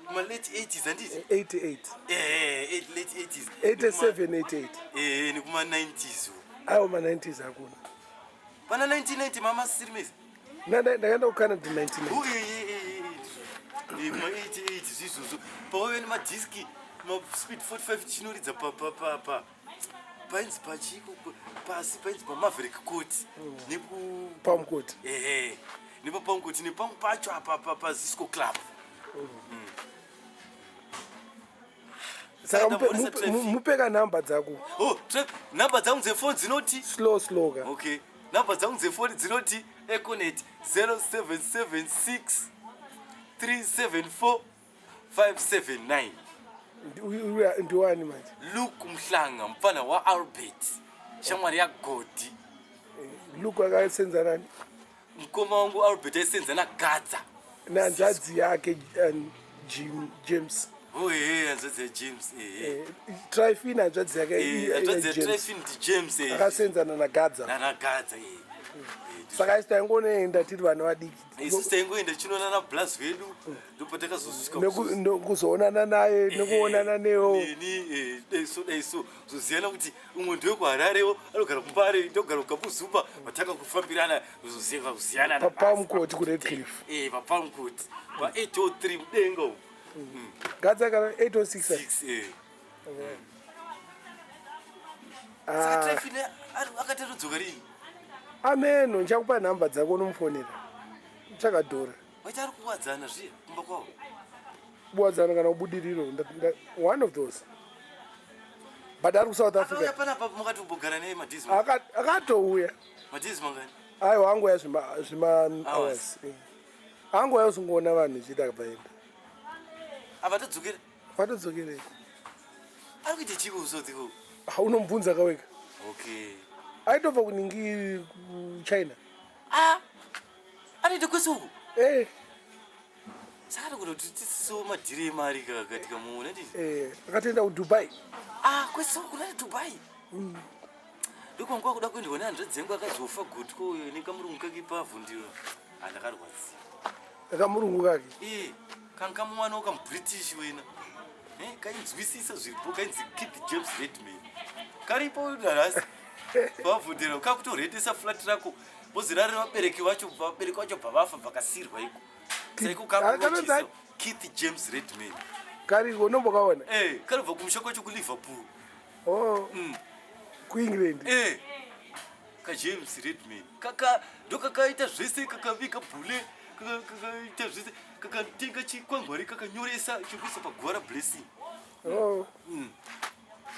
[SPEAKER 2] kuma late 80s handiti
[SPEAKER 1] 88
[SPEAKER 2] eh, eh late 80s
[SPEAKER 1] 87 88
[SPEAKER 2] eh nekuma 90s
[SPEAKER 1] ayo ma 90s hakuna
[SPEAKER 2] pana 1990 mama siri mese
[SPEAKER 1] ndakaenda kucanada 1990
[SPEAKER 2] kuma 88 zvizvozvo pawaive nemadiski maspeed 45 chinoridza papapapa painzi pachiko pasi painzi pamaverick court
[SPEAKER 1] nekupamcourt
[SPEAKER 2] ehe nepapamcourt nepamwe pacho apa pazisco club mm.
[SPEAKER 1] Saka mupe ka number dzako.
[SPEAKER 2] Oh, number dzangu dzefoni dzinoti
[SPEAKER 1] slow slow ka.
[SPEAKER 2] Okay. Number dzangu dzefoni dzinoti Econet 0776 374 579.
[SPEAKER 1] Ndiwani manje?
[SPEAKER 2] Luke Mhlanga mfana wa Albert. Shamwari ya Godi.
[SPEAKER 1] Eh, Luke akasenza nani?
[SPEAKER 2] Mkoma wangu Albert aisenza naGadza.
[SPEAKER 1] Nehanzvadzi yake um, Jim, James.
[SPEAKER 2] Oh, eh, hanzvadzi yaJames. Eh,
[SPEAKER 1] eh. Trifin hanzvadzi yake
[SPEAKER 2] eh, hanzvadzi yaTrifin ndiJames.
[SPEAKER 1] Eh. Akasenzana naGadza.
[SPEAKER 2] NanaGadza eh.
[SPEAKER 1] Saka isu taingonoenda tiri vana vadiki.
[SPEAKER 2] Isu taingoenda chinoona nablaz vedu ndopatakazosvika
[SPEAKER 1] kuzoonana naye nekuonana newo.
[SPEAKER 2] Neni dai so dai so zoziyana kuti umwe ndewekuhararewo anogara kumbare ndogara kukabuzuba vatanga kufambirana kuzoziva kusiyana
[SPEAKER 1] papalmcourt kuredcliff
[SPEAKER 2] eh papalmcourt pa 803 mudenga umu
[SPEAKER 1] mm. gadza kana 806
[SPEAKER 2] 6 eh ah. saka trafine akatotodzoka rini
[SPEAKER 1] ameno ndichakupa nhamba dzako unomufonera chakadhura
[SPEAKER 2] waita ari kuwadzana zviya kumba kwavo
[SPEAKER 1] kuwadzana kana kubudiriro one of those but ari kusouth africa
[SPEAKER 2] panapa mukati kumbogara naye madays
[SPEAKER 1] akatouya
[SPEAKER 2] madays mangani
[SPEAKER 1] aiwa angouya zvima hours eh. angouya kuzongoona vanhu ichiita akabva enda
[SPEAKER 2] avatodzokera
[SPEAKER 1] vatodzokerei
[SPEAKER 2] ari kuita chiko kusouth ikoko
[SPEAKER 1] unomubvunza kawega
[SPEAKER 2] okay
[SPEAKER 1] aitobva kuningi kuchina.
[SPEAKER 2] Ah, anoita kwese uku
[SPEAKER 1] Eh,
[SPEAKER 2] saka anogona kuti tisisewo madhiri emari kaka tikamuona ndii
[SPEAKER 1] eh, akatoenda kudubai.
[SPEAKER 2] Ah, kwese uku nani Dubai. Ndokwanga kuda kuendwa nehanzvadzi yangu akazofa gotwa uyo nekamurungu kake pavhundiro. Ah, ndakarwadziwa.
[SPEAKER 1] Akamurungu kake.
[SPEAKER 2] Eh, kanga kamuwanawo kamubritish wena. Eh, kainzwisisa zviripo kainzi Keith James Redman. Karipo nhasi. Pavhundiro kakutoretesa flat rako. Bozi rari vabereki vacho vabereki vacho bva vafa vakasirwa iko. Saiko
[SPEAKER 1] Kanonzi
[SPEAKER 2] kakurochisa Keith James Redman.
[SPEAKER 1] Kariko unombokaona?
[SPEAKER 2] Eh, kanobva kumusha kwacho kuLiverpool.
[SPEAKER 1] Oh. KuEngland.
[SPEAKER 2] Eh. KaJames Redman. Kaka ndokakaita zvese kakavika bhule kakaita zvese kakatenga chikwangwari kakanyoresa chekuisa paguva raBlessing.
[SPEAKER 1] Oh.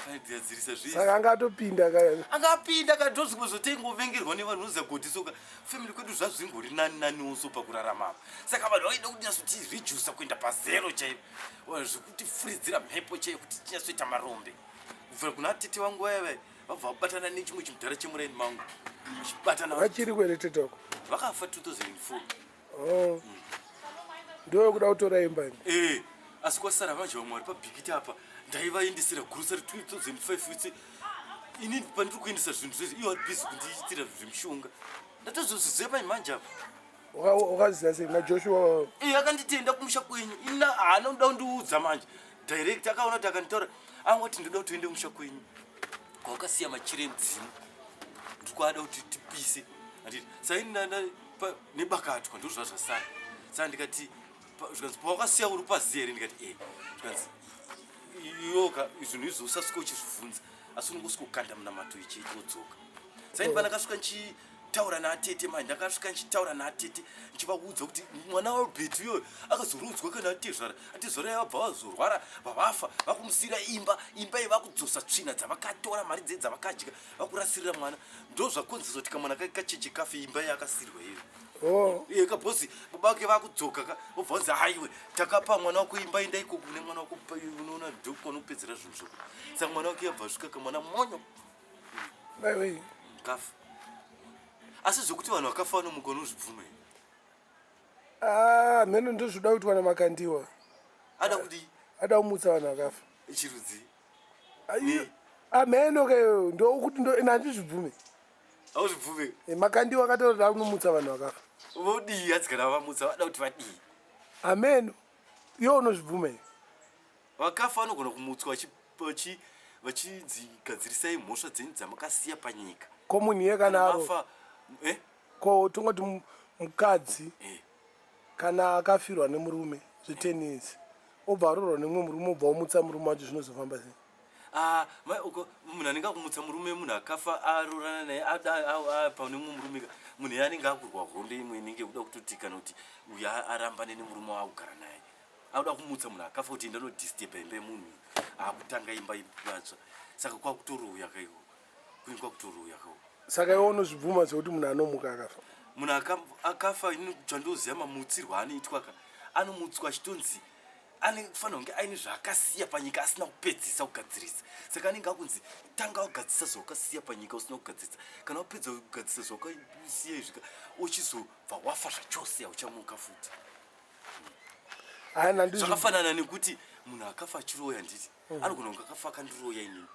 [SPEAKER 2] Kaigadzirisa zvese.
[SPEAKER 1] Saka anga atopinda ka.
[SPEAKER 2] Angapinda kadozvimwe zvotengovengerwa nevanhu unoziva goti soka family kwedu zvazvingori nani naniwo so pakurarama apa. Saka vanhu vaida kuti nyatsotiredusa kuenda pazero chaipo. Zvekuti furidzira mhepo chaiyo kuti tinyatsoita marombe. Kubvira kuna tete vangu vaya vaya vabva vabatana nechimwe chimudhara chemuraini mangu. Vachibatana
[SPEAKER 1] Vachiri kuhere tete wako?
[SPEAKER 2] Vakafa 2004.
[SPEAKER 1] Oh. Ndokuda kutora imba ini.
[SPEAKER 2] Eh, asi kwasara manje vamwe vari pabhikiti apa ndaivaendesera grocery 2005 itse ini pandiri kuendesa zvinhu zvese ivo vari busy kundiitira zvemishonga ndatozozviziva pai manje apa.
[SPEAKER 1] Wakaziva sei naJoshua?
[SPEAKER 2] Eh, akanditenda kumusha kwenyu ina haana kuda kundiudza manje direct akaona kuti akanditaura angoti ndoda kuti uende kumusha kwenyu kwakasiya machira emudzimu ndikuada kuti tipise anditi saini nebakatwa ndozva zvasara saka ndikati zvikanzi pawakasiya uri paziya here ndikati e zvikanzi iyoka zvinhu izvo usasvika uchizvibvunza asi unongosvika kukanda munamato ichiti wodzoka saini pandakasvika nchitaura naatete manje ndakasvika nchitaura naatete nchivaudza kuti mwana waAlbert iyoyo akazorodzwa kana atezvara atezvara yavabva vazorwara vavafa vakumusiyira imba imba iyi vakudzosa tsvina dzavakatora mari dze dzavakadya vakurasirira mwana ndozvakonzesa kuti kamwana kake kacheche kafe imba yaakasirwa iyo.
[SPEAKER 1] Oh.
[SPEAKER 2] Iye kabhosi baba vake vakudzoka ka vobva vanzi haiwe takapa mwana wako imba enda ikoko kune mwana wako unoona ndokunopedzera zvinhu zvako saka mwana wake yabva asvika kamwana monyo.
[SPEAKER 1] Aiwe.
[SPEAKER 2] Kafa asi zvekuti vanhu vakafa vanomuka unozvibvuma here?
[SPEAKER 1] Ah, mheno ndozvoda kuitwa naMakandiwa.
[SPEAKER 2] Ada kuti
[SPEAKER 1] Ada kumutsa vanhu vakafa.
[SPEAKER 2] Chirudzi?
[SPEAKER 1] Ai, amheno ke ndokuti ndo ina handizvibvume.
[SPEAKER 2] Hauzvibvume?
[SPEAKER 1] Eh, Makandiwa akataura kuti akunomutsa vanhu vakafa.
[SPEAKER 2] Vodii hanzi kana vamutsa vada kuti vadii?
[SPEAKER 1] Amheno. Iwe unozvibvuma here?
[SPEAKER 2] Vakafa vanogona kumutswa vachinzi gadzirisai mhosva dzenyu dzamakasiya panyika.
[SPEAKER 1] Ko munhu iye kana aro?
[SPEAKER 2] Vafa eh?
[SPEAKER 1] Ko tongoti mukadzi
[SPEAKER 2] Eh.
[SPEAKER 1] kana akafirwa nemurume zve10 years obva aroorwa nemumwe murume obva omutsa murume wacho zvinozofamba sei?
[SPEAKER 2] Ah, mai uko munhu anenge akumutsa murume munhu akafa aroorana naye pane mumwe murume ka munhu iye anenge akurwa hondo imwe inenge kuda kutoti kana kuti uyu arambane nemurume waakugara naye akuda kumutsa munhu akafa kuti enda nodisturba imba yemunhu uyu akutanga imba patsva saka kwakutoroya kaiko kune kwakutoroya kako.
[SPEAKER 1] Saka iwe unozvibvuma zvekuti munhu anomuka akafa?
[SPEAKER 2] Munhu akafa ini chandoziva mamutsirwo anoitwa ka anomutswa achitonzi anofanira kunge aine zvaakasiya panyika asina kupedzisa kugadzirisa saka anenge akunzi tanga wagadzirisa zvawakasiya panyika usina kugadzirisa kana wapedza kugadzirisa zvawakasiya izvika uchizobva wafa zvachose hauchamuka futi.
[SPEAKER 1] Hayi, nandizvi
[SPEAKER 2] Zvakafanana nekuti munhu akafa achiroya nditi anogona kunge akafa akandiroya inini.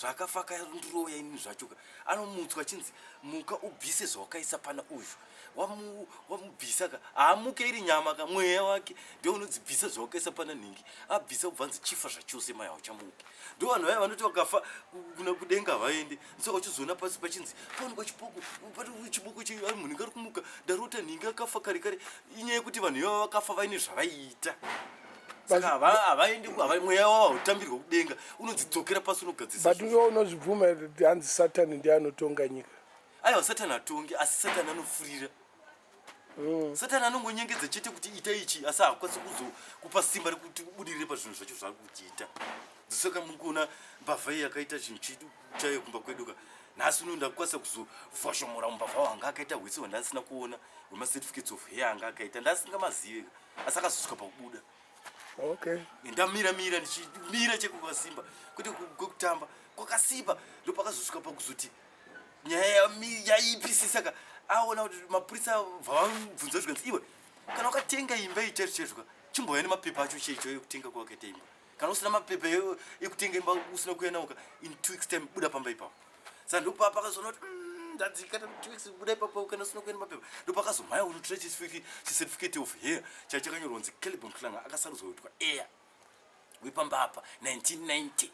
[SPEAKER 2] Zvaakafa akandiroya inini zvacho ka anomutswa achinzi muka ubvise zvawakaisa pana uyu wamubvisa ka haamuke iri nyama ka mweya wake ndio unodzibvisa zvawakaisa pana nhingi abvisa ubva anzi chifa zvachose mai hauchamuki ndo vanhu vaya vanoti vakafa kuna kudenga havaende saka uchizoona pasi pachinzi paonekwa chipoko chiboko munhu ari kumuka ndarota nhingi akafa kare kare inyaya yekuti vanhu ivava vakafa vaine zvavaiita saka havaendi mweya wavo hautambirwa kudenga unonzidzokera pasi unogadzirisa.
[SPEAKER 1] But iwe unozvibvuma here kuti hanzi Satani ndiye anotonga nyika?
[SPEAKER 2] Aiwa, Satani hatongi asi Satani anofurira. Satani anongonyengedza chete kuti ita ichi asi haakwanisi kuzokupa simba rekuti ubudirire pazvinhu zvacho zvaari kuchiita. Saka muri kuona mbavha iyi yakaita chinhu chayo kumba kwedu ka nhasi uno ndakukwanisa kuzovhashomora umbavha hwanga akaita hwese hwandasina kuona hwemacertificates of hair anga akaita ndasingamazive asi akazosvika pakubuda. Ndamira mira ndichimira chekukasimba kwete kwekutamba kwakasimba ndopakazosvika pakuzoti nyaya yaipisisa ka. Aona kuti mapurisa bvavabvunza zvikanzi, iwe kana wakatenga imba iyi chaizvo chaizvo ka, chimbouya nemapepa acho chaicho ekutenga kwawakaita imba. Kana usina mapepa ekutenga imba, usina kuuya nawo ka, in 2 weeks time buda pamba ipapo. Saka ndopapa pakazoona kuti ndadzika 2 weeks buda ipapo kana usina kuuya nemapepa. Ndopakazomhaya unotora chicertificate of heir chachakanyorwa kunzi Caleb Mhlanga akasarudzwa kuitwa heir wepamba apa 1990.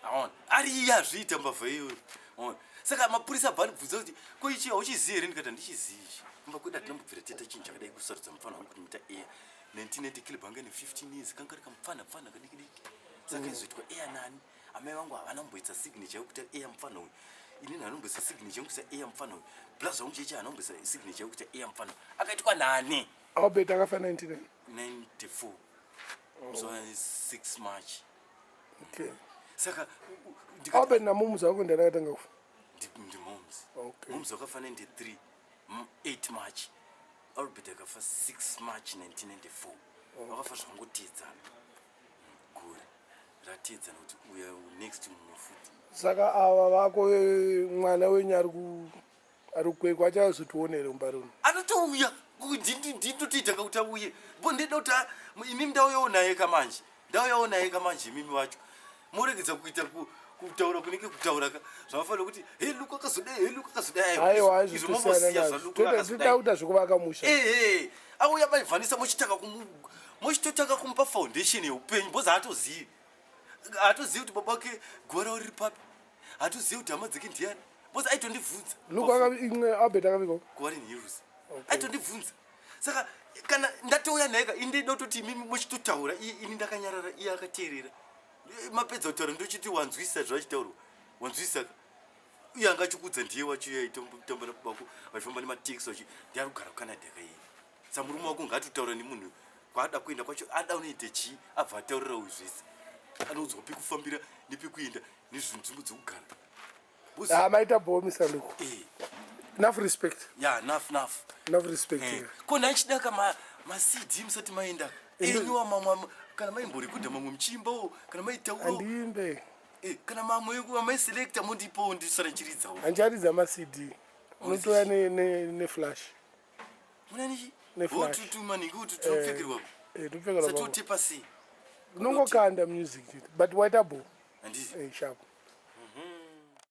[SPEAKER 2] Aona ari iye azviita mbavha iyoyo. Aona, saka mapurisa abva andibvunza kuti, ko ichi hauchizivi here? Ndikati, handichizivi ichi. Kumba kwedu hatinambobvira tiita chinhu chakadai, kusarudza mufana wangu kuti muita heir 1990. Caleb anga ne 15 years, kanga kari kamufana pfana kadiki diki. Saka izoitwa heir nani? Amai vangu havana kumboisa signature yekuti heir mufana uyu. Inini hanomboisa signature yekuti heir mufana uyu. Plus vangu cheche hanomboisa signature yekuti heir mufana uyu. Akaitwa nani?
[SPEAKER 1] Albert akafa 99?
[SPEAKER 2] 94, so 6 March. Saka
[SPEAKER 1] Albert namoms vako ndiani akatanga kufa?
[SPEAKER 2] Ndimoms. Moms wakafa 93, 8 March. Albert akafa 6 March 1994. Vakafa zvangotedzana, gore ratedzana kuti uya next mumwe futi.
[SPEAKER 1] Saka ava vako, mwana wenyu ari kukwekwa achazotiona here mumba runo?
[SPEAKER 2] Anotouya, ndinotoita kakuti auye bo. Ndida kuti imimi ndauyawo naye kamanje, ndauyawo naye kamanje. Imimi vacho moregedza kuita kutaura kunenge kutaura ka zvavafanira kuti, he, Luka akazodai, he, Luka akazodai.
[SPEAKER 1] Aiwa, aizvitosiyana nazvo. Toda kuita zvekuvaka musha.
[SPEAKER 2] Ehe, auya maivhanisa, mochitanga mochitotanga kumupa foundation yeupenyu, because haatozivi, haatozivi kuti baba wake guva ravo riri papi, haatozivi kuti hama dzake ndiani, because aitondibvunza.
[SPEAKER 1] Luka imwe, Albert akavigwa?
[SPEAKER 2] KuWarren Hills. Aitondibvunza. Saka kana ndatouya naye ka, ini ndida kutoti imimi muchitotaura, iye ini ndakanyarara, iye akateerera. Mapedza kutaura, ndochiti, wanzwisa zvachitaurwa? Wanzwisa ka? Iye anga achikudza ndiye wacho, iye aitamba nabako vachifamba nematekisi vachi, ndiari kugara kuCanada kaiye. Sa murume wako ngaatotaura nemunhu kwaada kuenda kwacho, ada unoita chii, abva ataurira uyu zvese, anoudzwa pekufambira nepekuenda nezvinzvimbo dzekugara.
[SPEAKER 1] Ah, maita bo, Mr Luke. Enough respect.
[SPEAKER 2] Ya, enough, enough.
[SPEAKER 1] Enough respect.
[SPEAKER 2] Ko nhachidaka maCD musati maenda enyu mamwe kana maimborekodha mamwe muchiimbawo kana maitaurawo?
[SPEAKER 1] Handiimbe.
[SPEAKER 2] Kana mamwe amaiselecta mondipawo ndisara ndichiridzawo.
[SPEAKER 1] Handicharidza maCD, unotoya neflash.
[SPEAKER 2] Munanichi?
[SPEAKER 1] Neflash.
[SPEAKER 2] Tumaningi utu tunopfekerwa?
[SPEAKER 1] Tunopfekerwa.
[SPEAKER 2] Satotepa sei?
[SPEAKER 1] Unongokanda music chete, but waita bo.
[SPEAKER 2] Handiti?
[SPEAKER 1] Sharp.